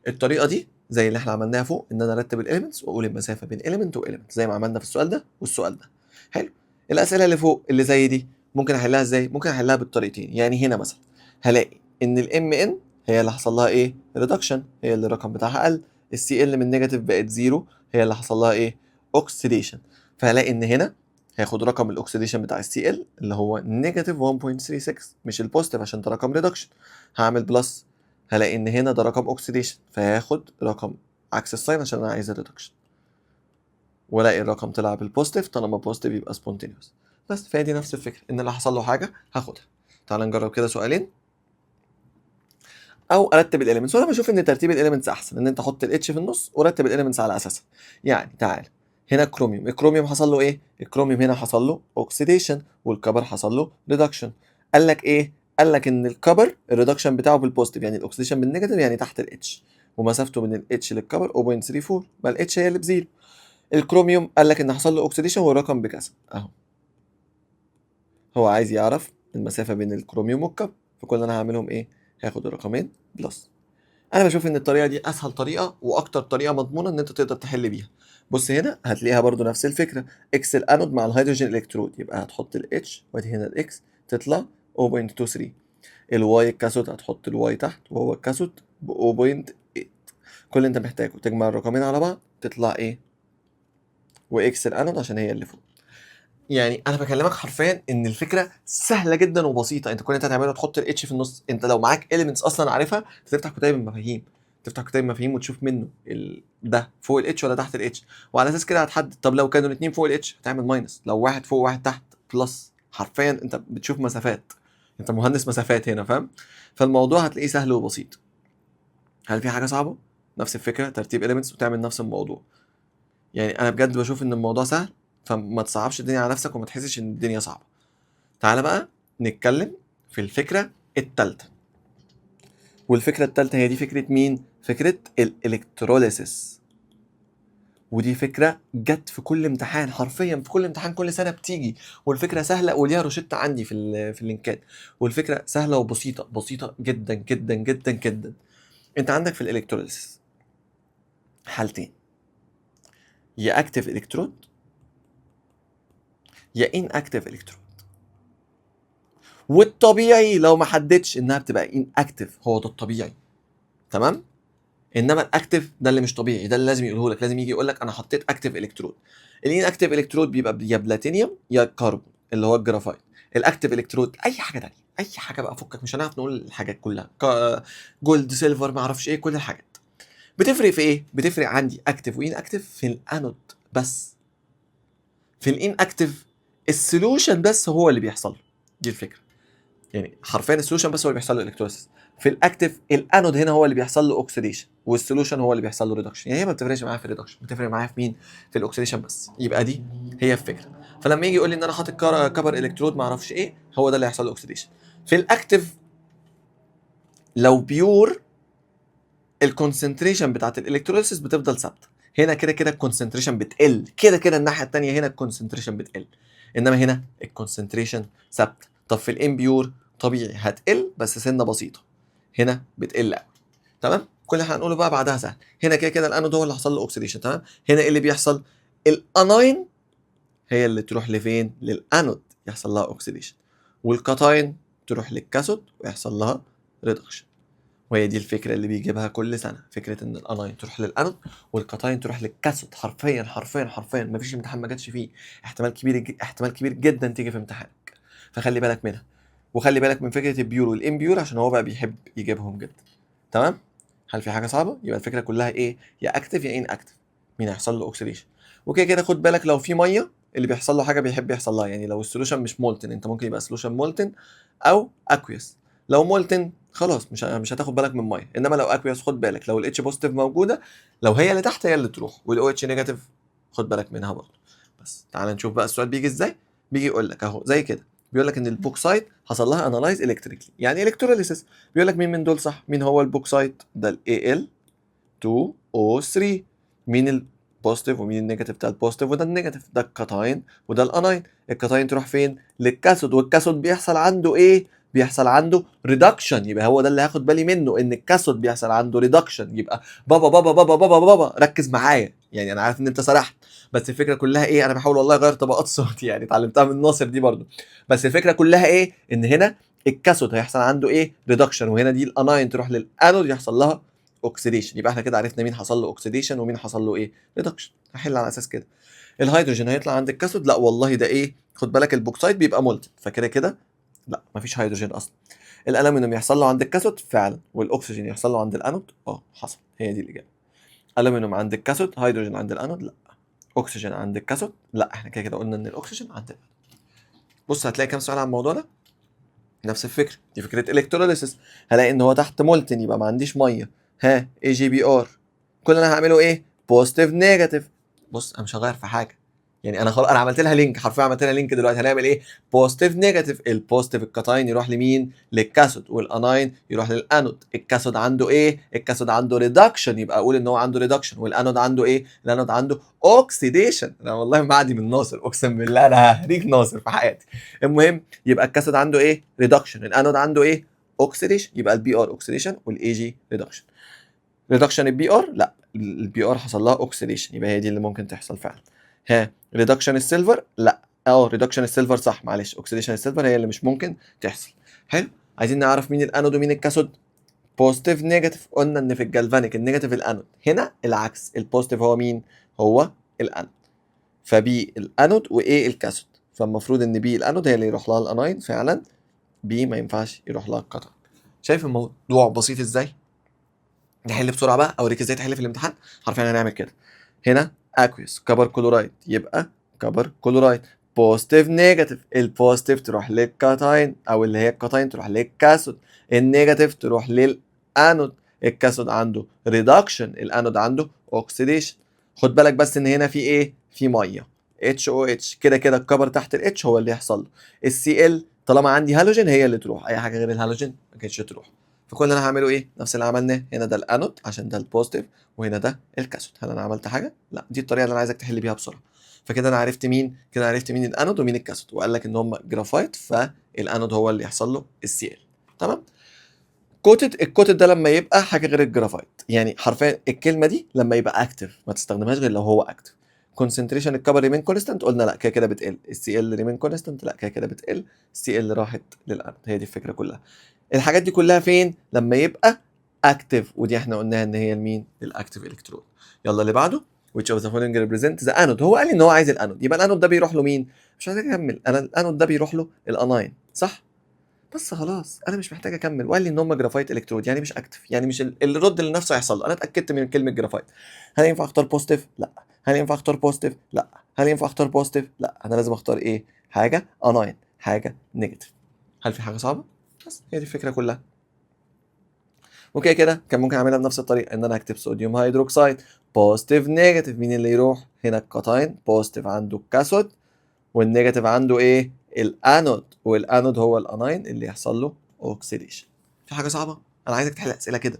الطريقة دي، زي اللي احنا عملناها فوق، ان انا ارتب ال elements واقول المسافة بين element و element زي ما عملنا في السؤال ده والسؤال ده. حلو. الاسئلة اللي فوق اللي زي دي ممكن احلها ازاي؟ ممكن احلها بالطريقتين. يعني هنا مثلا هلاقي ان ال Mn هي اللي حصل لها ايه؟ reduction، هي اللي الرقم بتاعها قل. ال Cl من negative بقت zero، هي اللي حصل لها ايه؟ oxidation. فهلاقي ان هنا هاخد رقم ال oxidation بتاع ال Cl اللي هو negative 1.36 مش ال positive عشان ده رقم reduction، هعمل plus. هلاقي ان هنا ده رقم oxidation، فهاخد رقم عكس ال sign عشان انا عايز ال reduction، والاقي الرقم طلع بال positive، طالما positive يبقى spontaneous. بس فهي دي نفس الفكرة، ان اللي حصل له حاجة هاخدها. تعال نجرب كده سؤالين، او ارتب ال elements. وانا بشوف ان ترتيب ال elements احسن، ان انت تحط ال H في النص ورتب ال elements على اساسها. يعني تعال هنا الكروميوم، الكروميوم حصل له ايه؟ الكروميوم هنا حصل له oxidation، وال copper حصل له reduction. قال لك ايه؟ قال لك ان ال copper ال reduction بتاعه بال positive، يعني ال oxidation بال negative، يعني تحت ال H، ومسافته من ال H لل copper 0.34، ما ال H هي اللي ب zero. الكروميوم قال لك ان حصل له oxidation والرقم بكذا اهو. هو عايز يعرف المسافة بين الكروميوم وال copper، فكل اللي انا هعملهم ايه؟ هاخد الرقمين plus. انا بشوف ان الطريقة دي اسهل طريقه واكتر طريقه مضمونه ان انت تقدر تحل بيها. بص هنا هتلاقيها برضو نفس الفكرة، X ال anode مع ال hydrogen electrode، يبقى هتحط ال H وادي هنا ال X تطلع 0.23. ال Y ال cathode هتحط ال Y تحت وهو ال cathode ب 0.8. كل اللي انت محتاجه تجمع الرقمين على بعض تطلع ايه؟ و X ال anode عشان هي اللي فوق. يعني انا بكلمك حرفيا ان الفكرة سهلة جدا وبسيطة. انت كل اللي انت هتعمله تحط ال H في النص. انت لو معاك elements اصلا عارفها تفتح كتيب المفاهيم، تفتح كتيب المفاهيم وتشوف منه ده فوق ال H ولا تحت ال H، وعلى اساس كده هتحدد. طب لو كانوا الاثنين فوق ال H هتعمل minus، لو واحد فوق وواحد تحت plus. حرفيا انت بتشوف مسافات، انت مهندس مسافات هنا، فاهم؟ فالموضوع هتلاقيه سهل وبسيط. هل في حاجة صعبة؟ نفس الفكرة، ترتيب elements وتعمل نفس الموضوع. يعني انا بجد بشوف ان الموضوع سهل، فما تصعبش الدنيا على نفسك وما تحسش ان الدنيا صعبة. تعالى بقى نتكلم في الفكرة الثالثة. والفكرة الثالثة هي دي فكرة مين؟ فكرة ال electrolysis. ودي فكرة جت في كل امتحان، حرفيا في كل امتحان كل سنة بتيجي. والفكرة سهلة وليها روشته عندي في اللينكات. والفكرة سهلة وبسيطة، بسيطة جدا جدا جدا جدا. انت عندك في ال electrolysis حالتين، يا active electrode يا inactive electrode. والطبيعي لو ما حددش انها بتبقى inactive، هو ده الطبيعي. تمام؟ انما ال active ده اللي مش طبيعي، ده اللي لازم يقوله لك، لازم يجي يقول لك انا حطيت active electrode. ال inactive electrode بيبقى يا بلاتينيوم يا كربون اللي هو ال graphite. ال active electrode اي حاجة تانية، اي حاجة بقى، فكك مش هنعرف نقول الحاجات كلها، gold، silver، ما اعرفش ايه، كل الحاجات. بتفرق في ايه؟ بتفرق عندي active و inactive في الانود بس. في ال inactive ال solution بس هو اللي بيحصل له، دي الفكرة. يعني حرفيا ال solution بس هو اللي بيحصل له electrolysis. في ال active ال anode هنا هو اللي بيحصل له oxidation، وال solution هو اللي بيحصل له reduction. يعني هي ما بتفرقش معايا في ال reduction، بتفرق معايا في مين؟ في ال oxidation بس. يبقى دي هي الفكرة. فلما يجي يقول لي ان انا حاطط copper electrode ما اعرفش ايه، هو ده اللي هيحصل له oxidation. في ال active لو pure ال concentration بتاعت ال electrolysis بتفضل ثابتة. هنا كده كده ال concentration بتقل، كده كده الناحية الثانية هنا ال concentration بتقل، انما هنا ال concentration ثابتة. طب في ال impure طبيعي هتقل بس سنة بسيطة، هنا بتقل قوي. تمام؟ كل اللي هنقوله بقى بعدها سهل. هنا كده كده الانود هو اللي حصل له oxidation. تمام؟ هنا ايه اللي بيحصل؟ ال anion هي اللي تروح لفين؟ للانود يحصل لها oxidation، وال cation تروح لل cathode ويحصل لها reduction. وهي دي الفكرة اللي بيجيبها كل سنة، فكرة ان ال anion تروح لل anode وال cation تروح لل cathode. حرفيا حرفيا حرفيا مفيش امتحان ما جاتش فيه، احتمال كبير جدا تيجي في امتحانك، فخلي بالك منها. وخلي بالك من فكرة ال pure وال impure عشان هو بقى بيحب يجيبهم جدا. تمام؟ هل في حاجة صعبة؟ يبقى الفكرة كلها ايه؟ يا active يا inactive، مين هيحصل له oxidation. وكده كده خد بالك لو في مية اللي بيحصل له حاجة بيحب يحصل لها، يعني لو ال solution مش molten، انت ممكن يبقى solution molten او aqueous. لو molten خلاص مش هتاخد بالك من ميه، انما لو aqueous خد بالك، لو ال H positive موجودة لو هي اللي تحت هي اللي تروح، وال OH negative خد بالك منها برضه. بس تعال نشوف بقى السؤال بيجي ازاي. بيجي يقول لك اهو زي كده، بيقول لك ان ال bauxite حصل لها analyze electrically، يعني electrolysis. بيقول لك مين من دول صح؟ مين هو ال bauxite ده؟ ال Al2O3. مين ال positive ومين ال negative؟ ده ال positive وده ال negative، ده ال cation وده ال anion. ال cation تروح فين؟ لل cathode. وال cathode بيحصل عنده ايه؟ بيحصل عنده reduction. يبقى هو ده اللي هاخد بالي منه، ان ال cathode بيحصل عنده reduction. يبقى بابا بابا بابا بابا بابا ركز معايا، يعني انا عارف ان انت سرحت، بس الفكرة كلها ايه؟ انا بحاول والله اغير طبقات صوتي، يعني اتعلمتها من ناصر دي برضو. بس الفكرة كلها ايه؟ ان هنا ال cathode هيحصل عنده ايه؟ reduction، وهنا دي ال anion تروح للانود يحصل لها oxidation. يبقى احنا كده عرفنا مين حصل له oxidation ومين حصل له ايه؟ reduction. هحل على اساس كده. الهيدروجين هيطلع عند ال cathode؟ لا والله ده ايه؟ خد بالك ال bauxite بيبقى molten، فكده كده لا مفيش هيدروجين اصلا. الالومنيوم يحصل له عند ال cathode فعلا، والاكسجين يحصل له عند الانود، حصل، هي دي الاجابة. الومنيوم عند ال cathode، هيدروجين عند الانود لا، اكسجين عند ال cathode لا، احنا كده كده قلنا ان الاكسجين عند الانود. بص هتلاقي كام سؤال عن الموضوع ده نفس الفكرة دي، فكرة electrolysis. هلاقي ان هو تحت molten، يبقى ما عنديش مية. ها AgBr، كل اللي انا هعمله ايه؟ positive negative. بص انا مش هغير في حاجة، يعني انا خلاص انا عملت لها link، حرفيا عملت لها link. دلوقتي هنعمل ايه؟ positive negative. ال positive ال cation يروح لمين؟ لل cathode، وال anion يروح لل anode. ال cathode عنده ايه؟ ال cathode عنده reduction، يبقى اقول ان هو عنده reduction. وال anode عنده ايه؟ الانود عنده oxidation. انا والله معدي من ناصر، اقسم بالله انا ههريك ناصر في حياتي. المهم يبقى ال cathode عنده ايه؟ reduction. ال anode عنده ايه؟ oxidation. يبقى ال Br oxidation وال Ag reduction. reduction ال Br لا، ال Br حصل لها oxidation، يبقى هي دي اللي ممكن تحصل فعلا. ها reduction ال silver لا، reduction ال silver صح، معلش، oxidation ال silver هي اللي مش ممكن تحصل. حلو، عايزين نعرف مين الانود ومين ال cathode. positive negative، قلنا ان في ال galvanic ال negative ال anode، هنا العكس، ال positive هو مين؟ هو ال anode. ف B ال anode و A ال cathode، فالمفروض ان B ال anode هي اللي يروح لها ال anion فعلا، B ما ينفعش يروح لها الكاتاين. شايف الموضوع بسيط ازاي؟ نحل بسرعة بقى، اوريك ازاي تحل في الامتحان. حرفيا هنعمل كده، هنا aqueous copper chloride، يبقى copper chloride positive negative، ال positive تروح للكاتاين او اللي هي ال cation تروح لل cathode، ال negative تروح لل anode. ال cathode عنده reduction، ال anode عنده oxidation. خد بالك بس ان هنا في ايه؟ في مية HOH، كده كده ال copper تحت ال H هو اللي يحصل له. ال Cl طالما عندي هالوجين هي اللي تروح، اي حاجة غير الهالوجين ما كانتش تروح. فكل اللي انا هعمله ايه؟ نفس اللي عملناه هنا، ده الانود عشان ده ال positive وهنا ده ال cathode. هل انا عملت حاجة؟ لا، دي الطريقة اللي انا عايزك تحل بيها بسرعة. فكده انا عرفت مين؟ كده عرفت مين الانود ومين ال cathode، وقال لك ان هم graphite، فال anode هو اللي يحصل له ال Cl. تمام؟ coated، ال coated ده لما يبقى حاجة غير الجرافايت، يعني حرفيا الكلمة دي لما يبقى active، ما تستخدمهاش غير لو هو active. concentration ال copper remain constant، قلنا لا، كده كده بتقل. ال Cl remain constant، لا، كده كده بتقل. ال Cl راحت للانود. هي دي الفكرة كلها. الحاجات دي كلها فين؟ لما يبقى active، ودي احنا قلناها ان هي المين؟ ال active electrode. يلا اللي بعده. which of the following represent the anode؟ هو قال لي ان هو عايز الانود، يبقى الانود ده بيروح له مين؟ مش محتاج اكمل انا. الانود ده بيروح له ال anion، صح؟ بس خلاص، انا مش محتاج اكمل. وقال لي ان هم graphite electrode، يعني مش active، يعني مش الرد اللي نفسه هيحصل له. انا اتاكدت من كلمة جرافايت. هل ينفع اختار positive؟ لا. هل ينفع اختار positive؟ لا. هل ينفع اختار positive؟ لا. انا لازم اختار ايه؟ حاجة anion، حاجة negative. هل في حاجة صعبه؟ بس هي دي الفكرة كلها. وكده كده كان ممكن اعملها بنفس الطريقه، ان انا اكتب sodium hydroxide positive negative. مين اللي يروح هنا؟ ال cation positive عنده ال cathode، وال negative عنده ايه؟ ال anode، وال anode هو ال anion اللي يحصل له oxidation. في حاجة صعبه؟ انا عايزك تحل اسئلة كده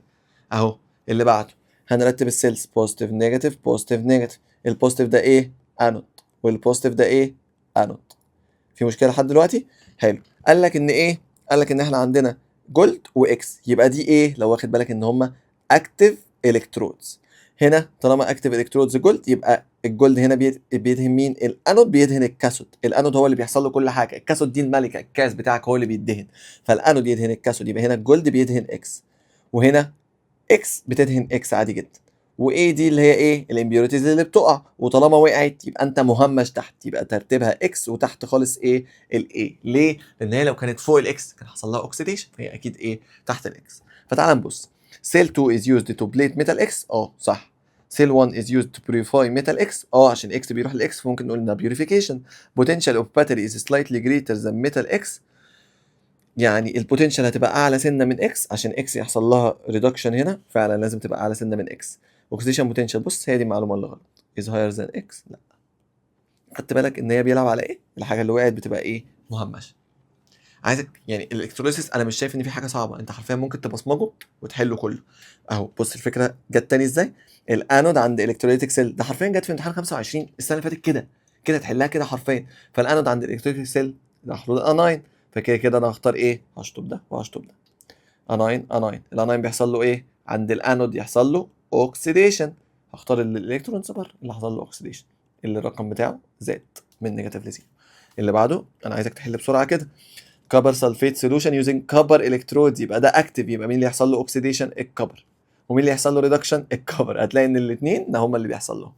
اهو. اللي بعده، هنرتب ال cells: positive negative positive negative. ال positive ده ايه؟ anode. وال positive ده ايه؟ انود. في مشكلة لحد دلوقتي؟ حلو. قال لك ان ايه؟ قال لك ان احنا عندنا gold و X، يبقى دي ايه؟ لو واخد بالك ان هما active electrodes هنا. طالما active electrodes gold، يبقى ال gold هنا بيدهن مين؟ الانود بيدهن ال cathode. ال anode هو اللي بيحصل له كل حاجه، ال cathode دي الملكه، الكاس بتاعك هو اللي بيدهن، فالانود يدهن ال cathode. يبقى هنا ال gold بيدهن X، وهنا X بتدهن X عادي جدا. و A دي اللي هي ايه؟ ال impurities اللي بتقع، وطالما وقعت يبقى انت مهمش تحت، يبقى ترتيبها X وتحت خالص ايه؟ ال A. ليه؟ لان هي لو كانت فوق ال X كان حصل لها oxidation، فهي اكيد ايه؟ تحت ال X. فتعال نبص. cell 2 is used to plate metal X، اه صح. cell 1 is used to purify metal X، اه، عشان X بيروح ل X، فممكن نقول انها purification. potential of battery is slightly greater than metal X، يعني ال potential هتبقى اعلى سنة من X، عشان X يحصل لها reduction هنا فعلا لازم تبقى اعلى سنة من X. oxidation potential، بص، هي دي المعلومة اللي غلط. is higher than X، لا. خدت بالك ان هي بيلعب على ايه؟ الحاجة اللي وقعت بتبقى ايه؟ مهمشه. عايزك يعني ال electrolysis انا مش شايف ان في حاجة صعبه، انت حرفيا ممكن تبصمجه وتحله كله اهو. بص الفكرة جت تاني ازاي. الانود عند electrolytic cell، ده حرفيا جت في امتحان 25 السنة اللي فاتت، كده كده تحلها كده حرفيا. فالانود عند ال electrolytic cell راح له ال anion، فكده كده انا هختار ايه؟ هشطب ده وهشطب ده. anion anion، ال anion بيحصل له ايه عند الانود؟ يحصل له oxidation. هختار ال electrons بره اللي حصل له oxidation، اللي الرقم بتاعه زاد من negative ل zero. اللي بعده، انا عايزك تحل بسرعة كده. copper sulfate solution using copper electrodes، يبقى ده active، يبقى مين اللي يحصل له oxidation؟ ال copper. ومين اللي يحصل له reduction؟ ال copper. هتلاقي ان الاثنين ده هما اللي بيحصل لهم.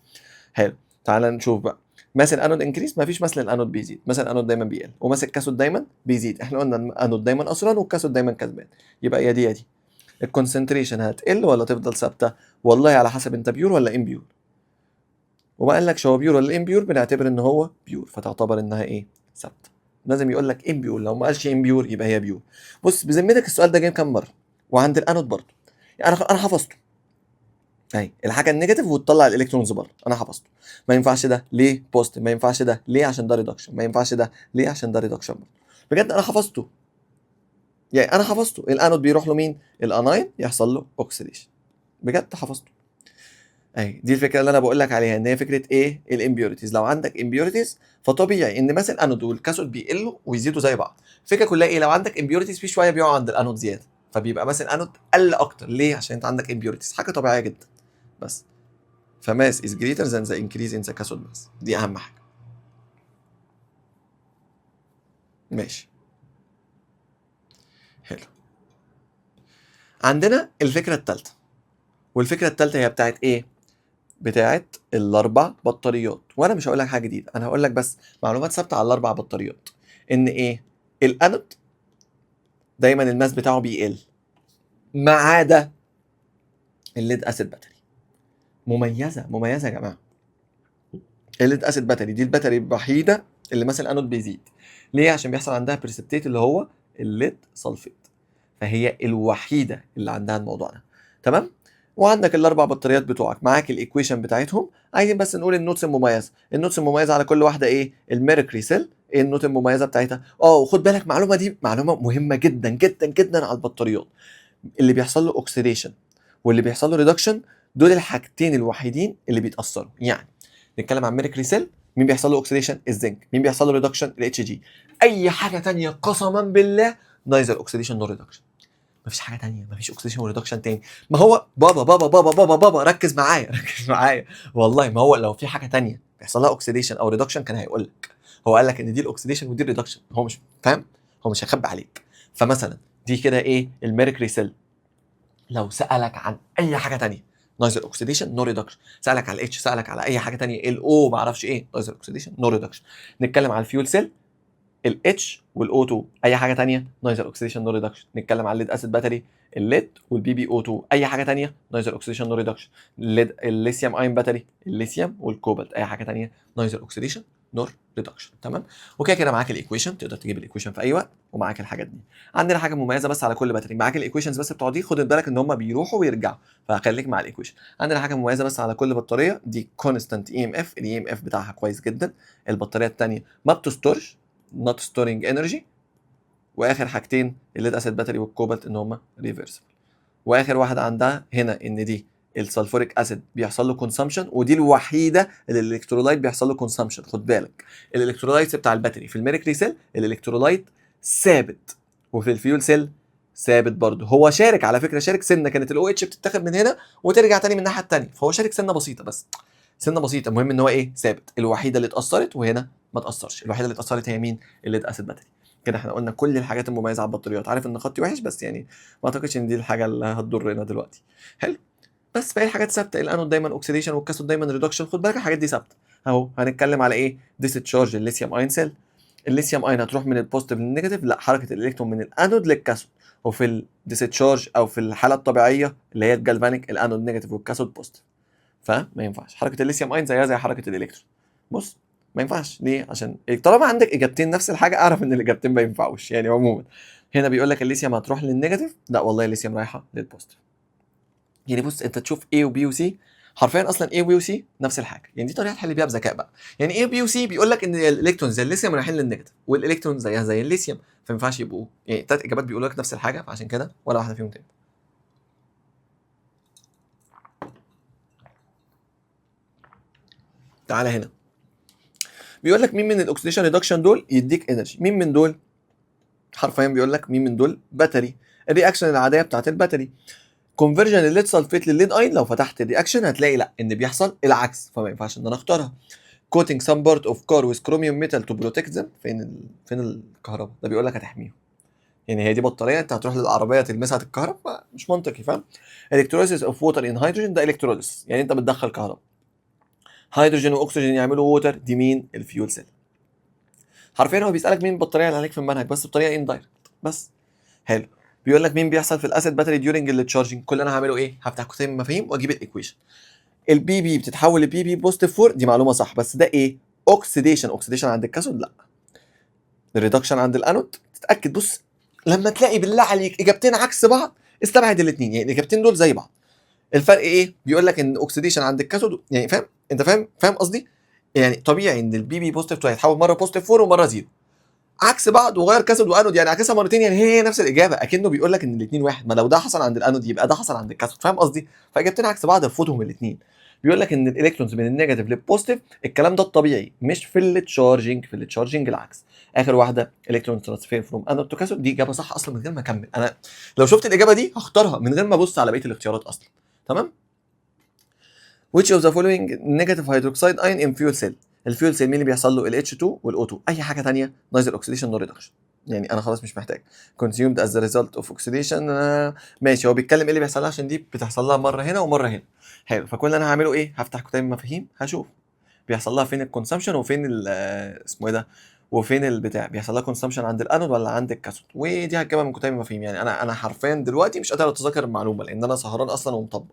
حلو، تعال نشوف بقى. mass ال anode increase، ما فيش mass ال anode بيزيد، mass ال anode دايما بيقل، و mass ال cathode دايما بيزيد. احنا قلنا الانود دايما خسران وال cathode دايما كسبان، يبقى يا دي يا دي. ال concentration هتقل ولا تفضل ثابته؟ والله على حسب انت pure ولا impure، وما قالكش هو pure ولا impure، بنعتبر ان هو pure، فتعتبر انها ايه؟ ثابته. لازم يقول لك impure، لو ما قالش impure يبقى هي pure. بص بذمتك السؤال ده جاي كام مرة؟ وعند الانود برضه. يعني انا حفظته، اهي الحاجة ال negative وتطلع ال electrons بره، انا حفظته. ما ينفعش ده، ليه؟ positive. ما ينفعش ده، ليه؟ عشان ده reduction. ما ينفعش ده، ليه؟ عشان ده reduction برضه. بجد انا حفظته، يعني انا حفظته. الانود بيروح له مين؟ ال anion يحصل له oxidation. بجد حفظته. اهي دي الفكرة اللي انا بقول لك عليها، ان هي فكرة ايه؟ ال impurities. لو عندك impurities فطبيعي ان مثلا ال anode وال cathode بيقلوا ويزيدوا زي بعض. الفكرة كلها ايه؟ لو عندك impurities في شوية بيقعوا عند الانود زياده، فبيبقى مثلا الانود قل اكتر. ليه؟ عشان انت عندك impurities، حاجة طبيعية جدا. بس ف mass is greater than the increase in the cathode mass، دي اهم حاجه. ماشي، حلو. عندنا الفكرة الثالثه، والفكرة الثالثة هي بتاعت ايه؟ بتاعت الاربع بطاريات. وانا مش هقول لك حاجة جديده، انا هقول لك بس معلومات ثابتة على الاربع بطاريات، ان ايه؟ الانود دايما ال mass بتاعه بيقل، ما عدا ال lead acid battery. مميزة مميزة يا جماعه. ال lead acid battery دي ال battery الوحيدة اللي mass ال anode بيزيد. ليه؟ عشان بيحصل عندها precipitate اللي هو ال lead sulfate، فهي الوحيدة اللي عندها الموضوع ده. تمام؟ وعندك الاربع بطاريات بتوعك معاك ال equation بتاعتهم. عايزين بس نقول ال notes المميزه. ال notes المميزة على كل واحدة ايه؟ ال mercury cell، ايه ال note المميزة بتاعتها؟ وخد بالك المعلومة دي معلومة مهمة جدا جدا جدا على البطاريات. اللي بيحصل له oxidation واللي بيحصل له reduction، دول الحاجتين الوحيدين اللي بيتاثروا. يعني نتكلم عن mercury cell، مين بيحصل له oxidation؟ الزنك. مين بيحصل له reduction؟ ال Hg. اي حاجة تانية قسما بالله neither oxidation nor reduction، مفيش حاجة تانية، مفيش oxidation و reduction تاني. ما هو بابا بابا بابا بابا بابا ركز معايا، ركز معايا والله. ما هو لو في حاجة تانية بيحصل بيحصل لها oxidation او reduction كان هيقول لك. هو قال لك ان دي ال oxidation ودي ال reduction، هو مش فاهم، هو مش هيخبي عليك. فمثلا دي كده ايه؟ ال mercury cell. لو سالك عن اي حاجة تانية neither oxidation nor reduction، سالك على ال H، سالك على اي حاجة تانية، ال O ما اعرفش ايه، neither oxidation nor reduction. نتكلم على ال fuel cell، ال H وال O 2، اي حاجة تانية neither oxidation nor reduction. نتكلم على ال lead acid battery، ال lead وال PbO 2، اي حاجة تانية neither oxidation nor reduction. ال lead ال lithium ion battery، الليثيوم والكوبالت، اي حاجة تانية neither oxidation nor reduction. تمام؟ وكده كده معاك ال equation، تقدر تجيب ال equation في اي وقت، ومعاك الحاجات دي. عندنا حاجة مميزة بس على كل battery، معاك ال equations بس بتوع دي، خد بالك ان هم بيروحوا ويرجعوا، فخليك مع ال equation. عندنا حاجة مميزة بس على كل بطاريه، دي constant EMF، ال EMF بتاعها كويس جدا. البطارية الثانية ما بتستورش، not storing energy. واخر حاجتين ال lead acid battery والكوبالت ان هم reversible. واخر واحدة عندها هنا ان دي ال sulfuric acid بيحصل له consumption، ودي الوحيدة اللي ال electrolyte بيحصل له consumption. خد بالك ال electrolytes بتاع ال battery في ال mercury cell ال electrolyte ثابت، وفي ال fuel cell ثابت برضه. هو شارك على فكره، شارك سنه، كانت ال OH بتتاخد من هنا وترجع تاني من الناحية الثانية، فهو شارك سنة بسيطة، بس سنة بسيطه. المهم ان هو ايه؟ ثابت. الوحيدة اللي اتاثرت، وهنا ما اتاثرش. الوحيدة اللي اتاثرت هي مين؟ ال lead acid battery. كده احنا قلنا كل الحاجات المميزة على البطاريات. عارف ان خطي وحش، بس يعني ما اعتقدش ان دي الحاجة اللي هتضرنا دلوقتي. حلو، بس باقي الحاجات ثابته، الانود دايما oxidation وال cathode دايما reduction، خد بالك الحاجات دي ثابتة. اهو هنتكلم على ايه؟ discharge ال lithium ion cell. ال lithium ion هتروح من ال positive لل negative؟ لا، حركة الالكترون من ال anode لل cathode. وفي ال discharge او في الحالة الطبيعية اللي هي ال galvanic، ال anode negative وال cathode positive، فما ينفعش حركة ال lithium ion زيها زي حركة الالكترون. بص ما ينفعش ليه؟ عشان طالما عندك اجابتين نفس الحاجة اعرف ان الاجابتين ما ينفعوش. يعني عموما هنا بيقول لك الليثيوم هتروح لل negative، لا والله الليثيوم رايحة لل positive. يعني بص انت تشوف A و B و C، حرفيا اصلا A و B و C نفس الحاجه. يعني دي طريقه تحل بيها بذكاء بقى. يعني A و B و C بيقول لك ان الالكترون زي الليثيوم رايحين لل negative، والالكترون زيها زي الليثيوم، فما ينفعش يبقوا يعني ثلاث اجابات بيقولوا لك نفس الحاجه، فعشان كده ولا واحدة فيهم تاني. تعالى هنا بيقول لك مين من ال oxidation reduction دول يديك energy؟ مين من دول؟ حرفيا بيقول لك مين من دول battery. ال reaction العادية بتاعت ال battery، conversion ال lead sulfate لل lead ion. لو فتحت ال reaction هتلاقي لا ان بيحصل العكس، فما ينفعش ان انا اختارها. coating some part of car with chromium metal to protect them. فين الكهرباء؟ ده بيقول لك هتحميهم. يعني هي دي بطارية انت هتروح للعربية تلمسها تتكهرب؟ مش منطقي، فاهم؟ electrolysis of water in hydrogen، ده electrolysis يعني انت بتدخل كهرباء. هيدروجين واكسجين يعملوا water، دي مين؟ ال fuel cell. حرفيا هو بيسالك مين البطارية اللي عليك في المنهج، بس بطريقة indirect بس. حلو. بيقول لك مين بيحصل في ال acid battery during ال charging؟ كل اللي انا هعمله ايه؟ هفتح كتاب المفاهيم واجيب ال equation. ال Pb بتتحول ل Pb positive 4، دي معلومة صح، بس ده ايه؟ oxidation. oxidation عند ال cathode؟ لا. ال reduction عند الانود؟ تتاكد. بص لما تلاقي بالله عليك اجابتين عكس بعض استبعد الاثنين، يعني الاجابتين دول زي بعض. الفرق ايه؟ بيقول لك ان oxidation عند ال cathode، يعني فاهم؟ انت فاهم قصدي؟ يعني طبيعي ان ال Pb positive 2 هيتحول مرة positive 4 ومرة 0، عكس بعض، وغير cathode و anode، يعني عكسها مرتين، يعني هي نفس الاجابه، اكنه بيقول لك ان الاثنين واحد. ما لو ده حصل عند الانود يبقى ده حصل عند ال cathode، فاهم قصدي؟ فاجابتين عكس بعض ارفضهم الاثنين. بيقول لك ان ال electrons من ال negative لل positive، الكلام ده الطبيعي مش في ال charging، في ال charging العكس. اخر واحدة electron transfer from anode to cathode، دي اجابه صح اصلا من غير ما اكمل. انا لو شفت الاجابة دي هختارها من غير ما ابص على بقية الاختيارات اصلا. تمام؟ which of the following negative hydroxide ion in fuel cell؟ ال fuel cell مين اللي بيحصل له؟ ال H2 وال O2. اي حاجة ثانية neither oxidation nor reduction، يعني انا خلاص مش محتاج. consumed as the result of oxidation، ماشي. هو بيتكلم ايه اللي بيحصل لها، عشان دي بتحصل لها مرة هنا ومرة هنا. حلو. فكل اللي انا هعمله ايه؟ هفتح كتاب المفاهيم هشوف بيحصل لها فين ال consumption وفين اسمه ايه ده، وفين البتاع، بيحصل لها consumption عند الانود ولا عند ال cathode. ودي هتجيبها من كتاب المفاهيم. يعني انا حرفيا دلوقتي مش قادر اتذكر المعلومة لان انا سهران اصلا ومطبق،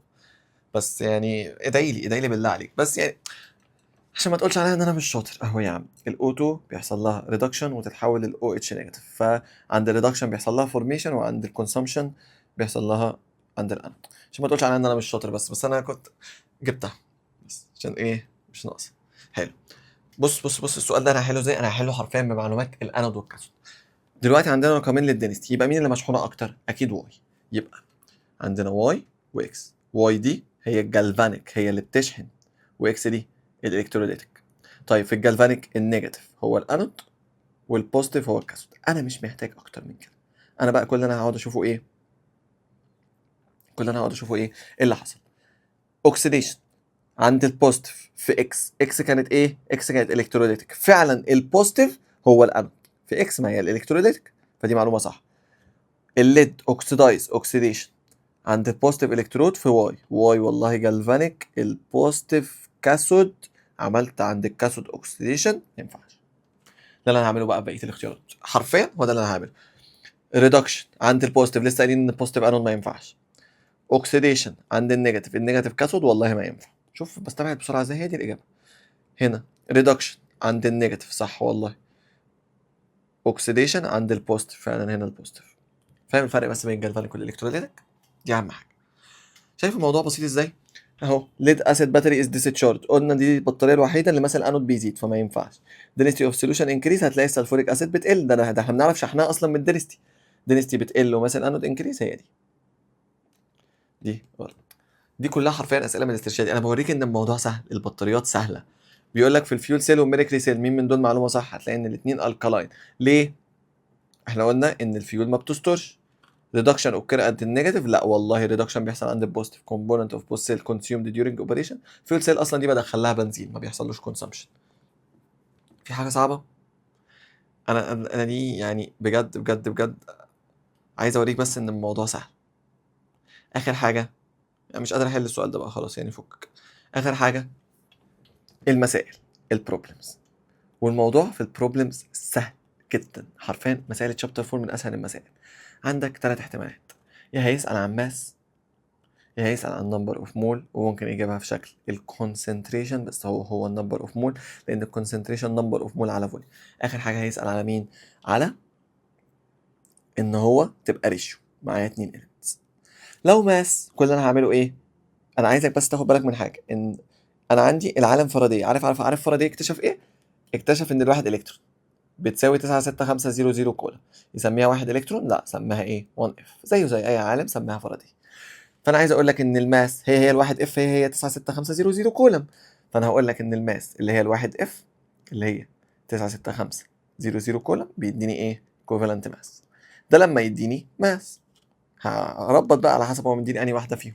بس يعني ادعي لي، ادعي لي بالله عليك، بس يعني عشان ما تقولش عليا ان انا مش شاطر. اهو يا عم ال O2 بيحصل لها reduction وتتحول لل OH negative، فعند ال reduction بيحصل لها formation وعند ال consumption بيحصل لها عند الانود. عشان ما تقولش عليا ان انا مش شاطر، بس انا كنت جبتها بس عشان ايه؟ مش ناقصه. حلو. بص بص بص السؤال ده انا هحله ازاي؟ انا هحله حرفيا بمعلومات ال anode وال cathode. دلوقتي عندنا رقمين لل density، يبقى مين اللي مشحونه اكتر؟ اكيد Y. يبقى عندنا Y و X. Y دي هي ال galvanic، هي اللي بتشحن، و X دي ال electrolytic. طيب في ال galvanic ال negative هو ال anode وال positive هو ال cathode. انا مش محتاج اكتر من كده. انا بقى كل اللي انا هقعد اشوفه ايه؟ كل اللي انا هقعد اشوفه ايه؟ ايه اللي حصل؟ oxidation عند ال positive في X. X كانت ايه؟ X كانت electrolytic. فعلا ال positive هو الانود في X، ما هي ال electrolytic، فدي معلومة صح. ال lead oxidize oxidation عند ال positive electrode في Y. Y والله galvanic، ال positive cathode، عملت عند ال cathode oxidation، ما ينفعش. ده اللي انا هعمله بقى بقية الاختيارات، حرفيا هو ده اللي انا هعمله. reduction عند ال positive، لسه قايلين ان ال positive anode ما ينفعش. oxidation عند ال negative، ال negative cathode والله ما ينفع. شوف بستبعد بسرعة ازاي، هي دي الاجابة. هنا reduction عند ال negative صح والله. oxidation عند ال positive، فعلا هنا ال positive. فاهم الفرق بس بين ال galvanic وال electrolytic؟ دي اهم حاجة. شايف الموضوع بسيط ازاي؟ اهو lead acid battery is discharged، قلنا دي البطارية الوحيدة اللي مثلا انود بيزيد فما ينفعش. density of solution increase، هتلاقي ال sulfuric acid بتقل، ده انا ده احنا بنعرف شحنها اصلا من ال density. density بتقل و mass ال anode increase، هي دي. دي غلط. دي كلها حرفيا اسئلة من الاسترشادي. انا بوريك ان الموضوع سهل، البطاريات سهلة. بيقول لك في ال fuel cell وال mercury cell مين من دول معلومة صح؟ هتلاقي ان الاثنين alkaline. ليه؟ احنا قلنا ان الفيول ما بتسترش. reduction occur at ال negative، لا والله reduction بيحصل عند ال positive. component of both cell consumed during operation، fuel cell اصلا دي بدخل لها بنزين ما بيحصلوش consumption. في حاجة صعبة؟ انا دي يعني بجد بجد بجد عايز اوريك بس ان الموضوع سهل. اخر حاجة، انا مش قادر احل السؤال ده بقى خلاص يعني فكك. اخر حاجة المسائل ال problems، والموضوع في ال problems سهل جدا حرفيا. مسائل chapter 4 من اسهل المسائل. عندك ثلاث احتمالات، يا هيسأل عن mass، يا هيسأل عن number of mole، وممكن يجيبها في شكل ال concentration بس هو هو ال number of mole، لان ال concentration number of mole على volume. اخر حاجة هيسأل على مين؟ على ان هو تبقى ratio معايا اتنين elements. لو mass كل اللي انا هعمله ايه؟ انا عايزك بس تاخد بالك من حاجة، ان انا عندي العالم فاراداي. عارف عارف عارف فاراداي اكتشف ايه؟ اكتشف ان الواحد الكترون بتساوي 96500 كولوم. يسميها واحد الكترون؟ لا، سماها ايه؟ 1 F، زيه زي اي عالم سماها فاراداي. فانا عايز اقول لك ان ال mass هي هي الواحد F، هي هي 96500 كولوم. فانا هقول لك ان ال mass اللي هي الواحد F اللي هي 96500 كولوم بيديني ايه؟ equivalent mass. ده لما يديني mass هربط بقى على حسب هو مديني انهي واحدة فيهم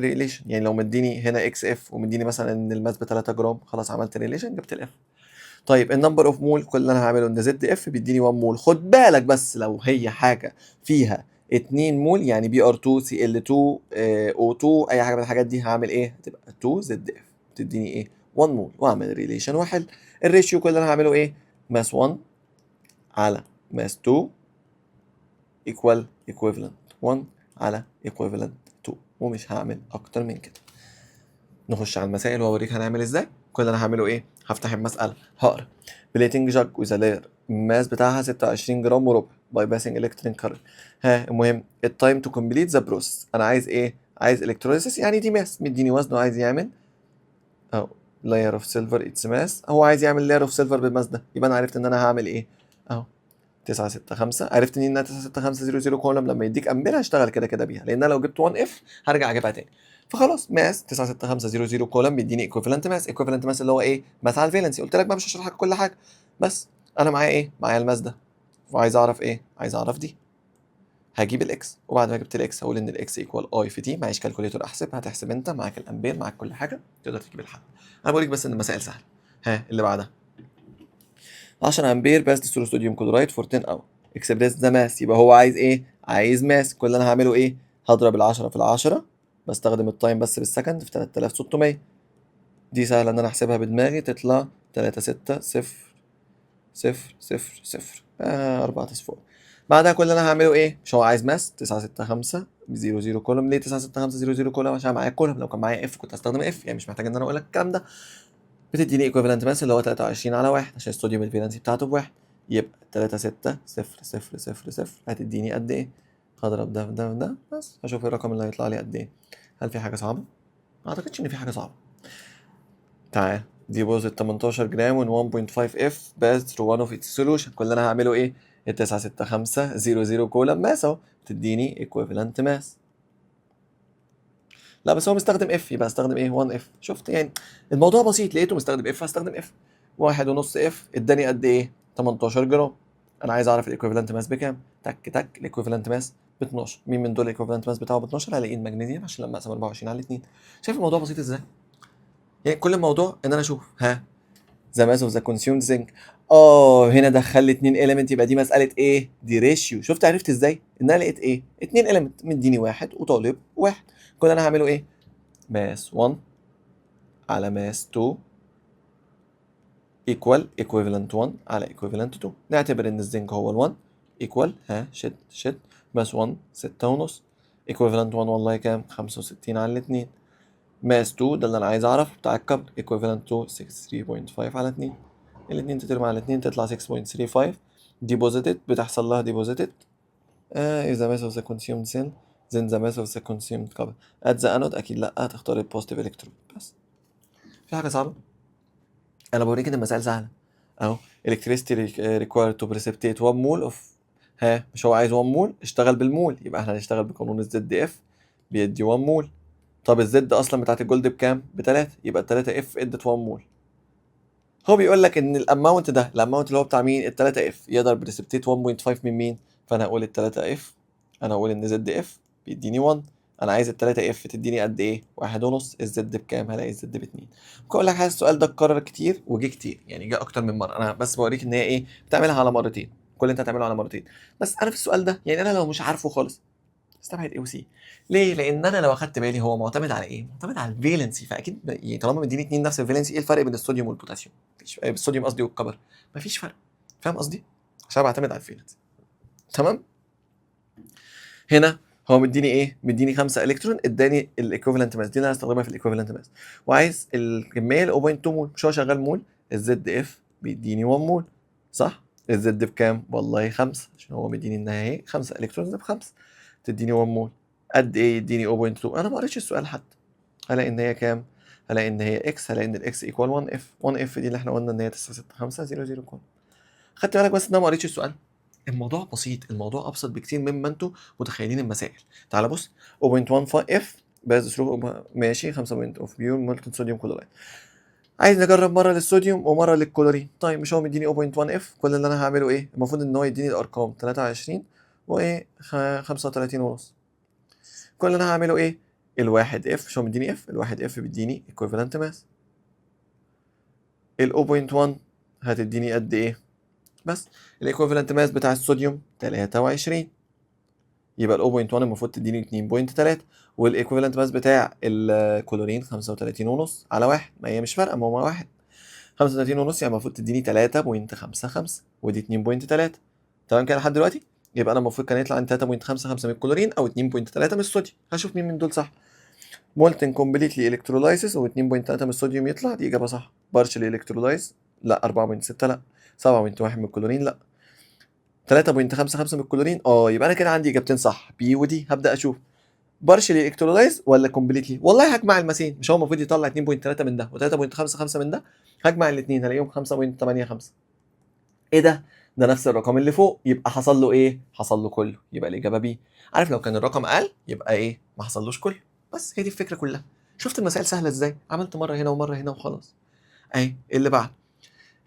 relation. يعني لو مديني هنا X F ومديني مثلا ان ال mass ب 3 جرام، خلاص عملت relation جبت ال F. طيب ال number of mole كل اللي انا هعمله ان Z F بيديني 1 مول. خد بالك بس لو هي حاجة فيها 2 مول، يعني Br 2 Cl 2 O 2 اي حاجة من الحاجات دي، هعمل ايه؟ هتبقى 2 Z F تديني ايه؟ 1 مول، واعمل relation واحل. ال ratio كل اللي انا هعمله ايه؟ mass 1 على mass 2 equal equivalent 1 على equivalent 2، ومش هعمل اكتر من كده. نخش على المسائل واوريك هنعمل ازاي. كل اللي انا هعمله ايه؟ هفتح المسالة هقرا plating jug with layer ال mass بتاعها 26 جرام وربع by passing electric current. ها المهم ال time to complete the process. انا عايز ايه؟ عايز electrolysis، يعني دي mass مديني وزنه، عايز يعمل اهو layer of silver its mass، هو عايز يعمل layer of silver بال mass ده. يبقى انا عرفت ان انا هعمل ايه اهو 965، عرفت ان انها 96500 كولوم. لما يديك امبير هشتغل كده كده بيها، لان انا لو جبت 1 F هرجع اجيبها تاني. فخلاص mass 96500 كولوم بيديني equivalent mass. equivalent mass اللي هو ايه؟ mass على ال valency. قلت لك بقى مش هشرح لك كل حاجة، بس انا معايا ايه؟ معايا ال mass ده، وعايز اعرف ايه؟ عايز اعرف دي. هجيب ال X، وبعد ما جبت ال X هقول ان ال X equal I في t. معيش calculator احسب، هتحسب انت، معاك الامبير معاك كل حاجة، تقدر تجيب الحل. انا بقول لك بس ان المسائل سهلة. ها اللي بعدها 10 ampere pass through sodium chloride for 10 hour، express the mass. يبقى هو عايز ايه؟ عايز mass. كل اللي انا هعمله ايه؟ هضرب ال 10 في ال 10، بستخدم ال time بس بال second، في 3600. دي سهلة ان انا احسبها بدماغي، تطلع 3 6 0 0 0 0، 4 اصفار. بعدها كل اللي انا هعمله ايه؟ مش هو عايز mass؟ 9 6 5 0 0 كولوم. ليه 9 6 5 0 0 كولوم؟ عشان معايا كولوم. لو كان معايا F كنت هستخدم F، يعني مش محتاج ان انا اقول لك الكلام ده. بتديني equivalent mass اللي هو 23 على 1، عشان الصوديوم ال valency بتاعته بواحد. يبقى 3 6 0 0 0 0 هتديني قد ايه؟ هضرب ده في ده في ده، بس هشوف الرقم اللي هيطلع لي قد ايه. هل في حاجة صعبة؟ ما اعتقدش ان في حاجة صعبة. تعال deposit 18 جرام و 1.5 F pass through one of its solution. كل اللي انا هعمله ايه؟ ال 9 6 5 0 0 coulomb mass اهو تديني equivalent mass. لا بس هو مستخدم F، يبقى استخدم ايه؟ 1 F. شفت يعني الموضوع بسيط، لقيته مستخدم F هستخدم F. 1.5 F اداني قد ايه؟ 18 جرام. انا عايز اعرف ال equivalent mass بكام. تك تك ال equivalent mass ب 12. مين من دول ال equivalent mass بتاعه ب 12؟ هلاقيه المغنيسيوم، عشان لما اقسم 24 على 2. شايف الموضوع بسيط ازاي؟ يعني كل الموضوع ان انا اشوف ها the mass of the consumed zinc. هنا دخل لي 2 element، يبقى دي مسالة ايه؟ دي ratio. شفت عرفت ازاي؟ ان انا لقيت ايه؟ 2 element مديني واحد وطالب واحد. كل انا هعمله ايه؟ mass 1 على mass 2 equal equivalent 1 على equivalent 2. نعتبر ان الزنك هو ال 1 equal ها شد شد mass 1 6 ونص، equivalent 1 والله كام؟ 65 على 2. mass 2 ده اللي انا عايز اعرف بتاع ال copper، equivalent 2 63.5 على 2. الاثنين تترمي على الاثنين تطلع 6.35. deposited بتحصل لها deposited if the mass of the consumed zinc then the mass of the consumed copper at the anode. اكيد لا، هتختار ال positive electrode. بس في حاجة صعبه؟ انا بوريك ان المسائل سهلة اهو. electricity required to precipitate 1 mole of، ها مش هو عايز 1 مول؟ اشتغل بالمول، يبقى احنا هنشتغل بقانون ال Z F بيدي 1 مول. طب ال Z اصلا بتاعت ال gold بكام؟ بتلاتة، يبقى التلاتة F ادت 1 مول. هو بيقول لك ان ال amount ده، ال amount اللي هو بتاع مين؟ التلاتة F، يقدر precipitate 1.5 من مين؟ فانا هقول التلاتة F، انا هقول ان Z F بيديني 1، انا عايز التلاتة F تديني قد ايه؟ واحد ونص. ال Z بكام؟ هلاقي ال Z باتنين. ممكن اقول لك حاجه، السؤال ده اتكرر كتير وجه كتير، يعني جه اكتر من مره. انا بس بوريك ان هي ايه، بتعملها على مرتين، كل اللي انت هتعمله على مرتين. بس انا في السؤال ده يعني انا لو مش عارفه خالص استبعد A و C. ليه؟ لان انا لو اخدت بالي هو معتمد على ايه؟ معتمد على ال valency، فاكيد يعني طالما مديني اتنين نفس ال valency، ايه الفرق بين الصوديوم والبوتاسيوم؟ مفيش، الصوديوم قصدي وال copper، مفيش فرق. فاهم قصدي؟ عشان بعتمد على ال valency. تمام؟ هنا هو مديني ايه؟ مديني 5 الكترون، اداني ال equivalent mass دي اللي انا هستخدمها في ال equivalent mass، وعايز الكمية ال 0.2 مول. مش هو شغال مول؟ ال Z F بيديني 1 مول، صح؟ ال Z بكام؟ والله 5، عشان هو مديني انها اهي 5 electrons بخمسة تديني 1 مول. قد ايه يديني 0.2؟ انا ما قريتش السؤال حتى. هلاقي ان هي كام؟ هلاقي ان هي X، هلاقي ان ال X equal 1 F. 1 F دي اللي احنا قلنا ان هي 9 6 5 0 0 كولوم. خدت بالك بس ان انا ما قريتش السؤال؟ الموضوع بسيط، الموضوع ابسط بكتير مما انتم متخيلين المسائل. تعال بص، 0.15 F pass through، ماشي، 5 of pure molten sodium chloride. عايز نجرب مرة للصوديوم ومرة للكلورين. طيب مش هو مديني 0.1 F؟ كل اللي انا هعمله ايه؟ المفروض ان هو يديني الارقام 23 وايه 35 ونص. كل اللي انا هعمله ايه؟ الواحد F، مش هو مديني F؟ الواحد F بيديني equivalent mass، ال 0.1 هتديني قد ايه؟ بس ال equivalent mass بتاع الصوديوم 23، يبقى ال 0.1 المفروض تديني 2.3، وال equivalent mass بتاع الكلورين 35 ونص على واحد، ما هي مش فارقه، ما هو واحد، 35 ونص، يعني المفروض تديني 3.55 ودي 2.3. تمام كده لحد دلوقتي؟ يبقى انا المفروض كان يطلع عندي 3.55 من الكلورين او 2.3 من الصوديوم. هشوف مين من دول صح. molten completely electrolysis و2.3 من الصوديوم يطلع، دي اجابه صح. partially electrolyze لا، 4.6 لا، 7.1 من الكلورين لا، 3.55 من الكلورين اه. يبقى انا كده عندي اجابتين صح، B و D. هبدا اشوف partially electrolyze ولا completely. والله هجمع ال mass ين، مش هو المفروض يطلع 2.3 من ده و3.55 من ده؟ هجمع الاثنين هلاقيهم 5.85. ايه ده؟ ده نفس الرقم اللي فوق، يبقى حصل له ايه؟ حصل له كله، يبقى الاجابة B. عارف لو كان الرقم اقل يبقى ايه؟ ما حصلوش كله. بس هي دي الفكرة كلها. شفت المسائل سهلة ازاي؟ عملت مرة هنا ومرة هنا وخلاص. اهي اللي بعد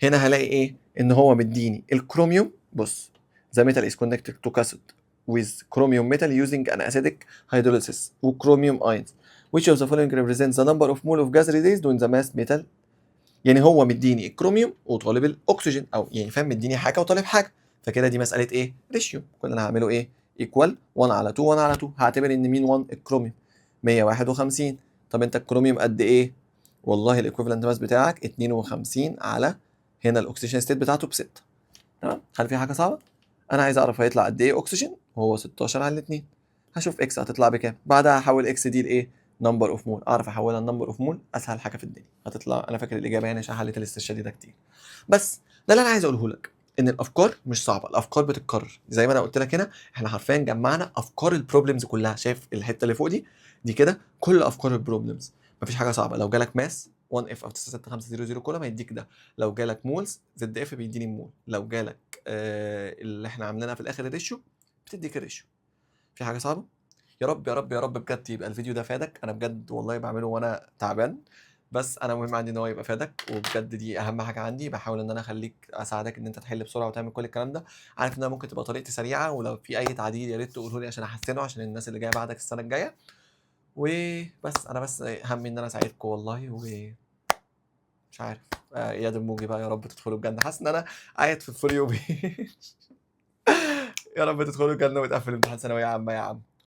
هنا هلاقي ايه؟ ان هو مديني الكروميوم. بص، the metal is connected to cathode with chromium metal using an acidic hydrolysis و chromium ions، which of the following represents the number of mole of gas released when the mass metal. يعني هو مديني الكروميوم وطالب الاكسجين، او يعني فاهم، مديني حاجة وطالب حاجه، فكده دي مسالة ايه؟ ratio. كل اللي انا هعمله ايه؟ equal 1 على 2 1 على 2. هعتبر ان مين 1؟ الكروميوم 151. طب انت الكروميوم قد ايه؟ والله ال equivalent mass بتاعك 52 على هنا ال oxidation state بتاعته ب 6. تمام؟ هل في حاجة صعبة؟ انا عايز اعرف هيطلع قد ايه اكسجين، وهو 16 على 2. هشوف X هتطلع بكام، بعدها هحول X دي لايه؟ number of mole. اعرف احولها ل number of mole، اسهل حاجة في الدنيا. هتطلع، انا فاكر الاجابة يعني عشان حليت الاسترشادي ده كتير. بس ده اللي انا عايز اقوله لك، ان الافكار مش صعبه، الافكار بتتكرر. زي ما انا قلت لك هنا، احنا حرفيا جمعنا افكار ال problems كلها. شايف الحتة اللي فوق دي؟ دي كده كل افكار ال problems، مفيش حاجة صعبه. لو جالك mass 1 F او 96500 كولوم هيديك ده، لو جالك moles Z F بيديني مول، لو جالك اللي احنا عاملينها في الاخر ال ratio بتديك ال ratio. في حاجة صعبه؟ يا رب يا رب يا رب بجد يبقى الفيديو ده فادك. انا بجد والله بعمله وانا تعبان، بس انا مهم عندي ان هو يبقى فادك، وبجد دي اهم حاجة عندي. بحاول ان انا اخليك اساعدك ان انت تحل بسرعة وتعمل كل الكلام ده. عارف انها ممكن تبقى طريقتي سريعه، ولو في اي تعديل يا ريت تقوله لي عشان احسنه، عشان الناس اللي جاية بعدك السنة الجايه. وبس انا بس همي ان انا اساعدكم والله. مش عارف. اياد الموجي بقى، يا رب تدخلوا الجنة. حاسس ان انا قاعد في الفوليو. يا رب تدخلوا الجنة وتقفل امتحان ثانوية عامة يا عم.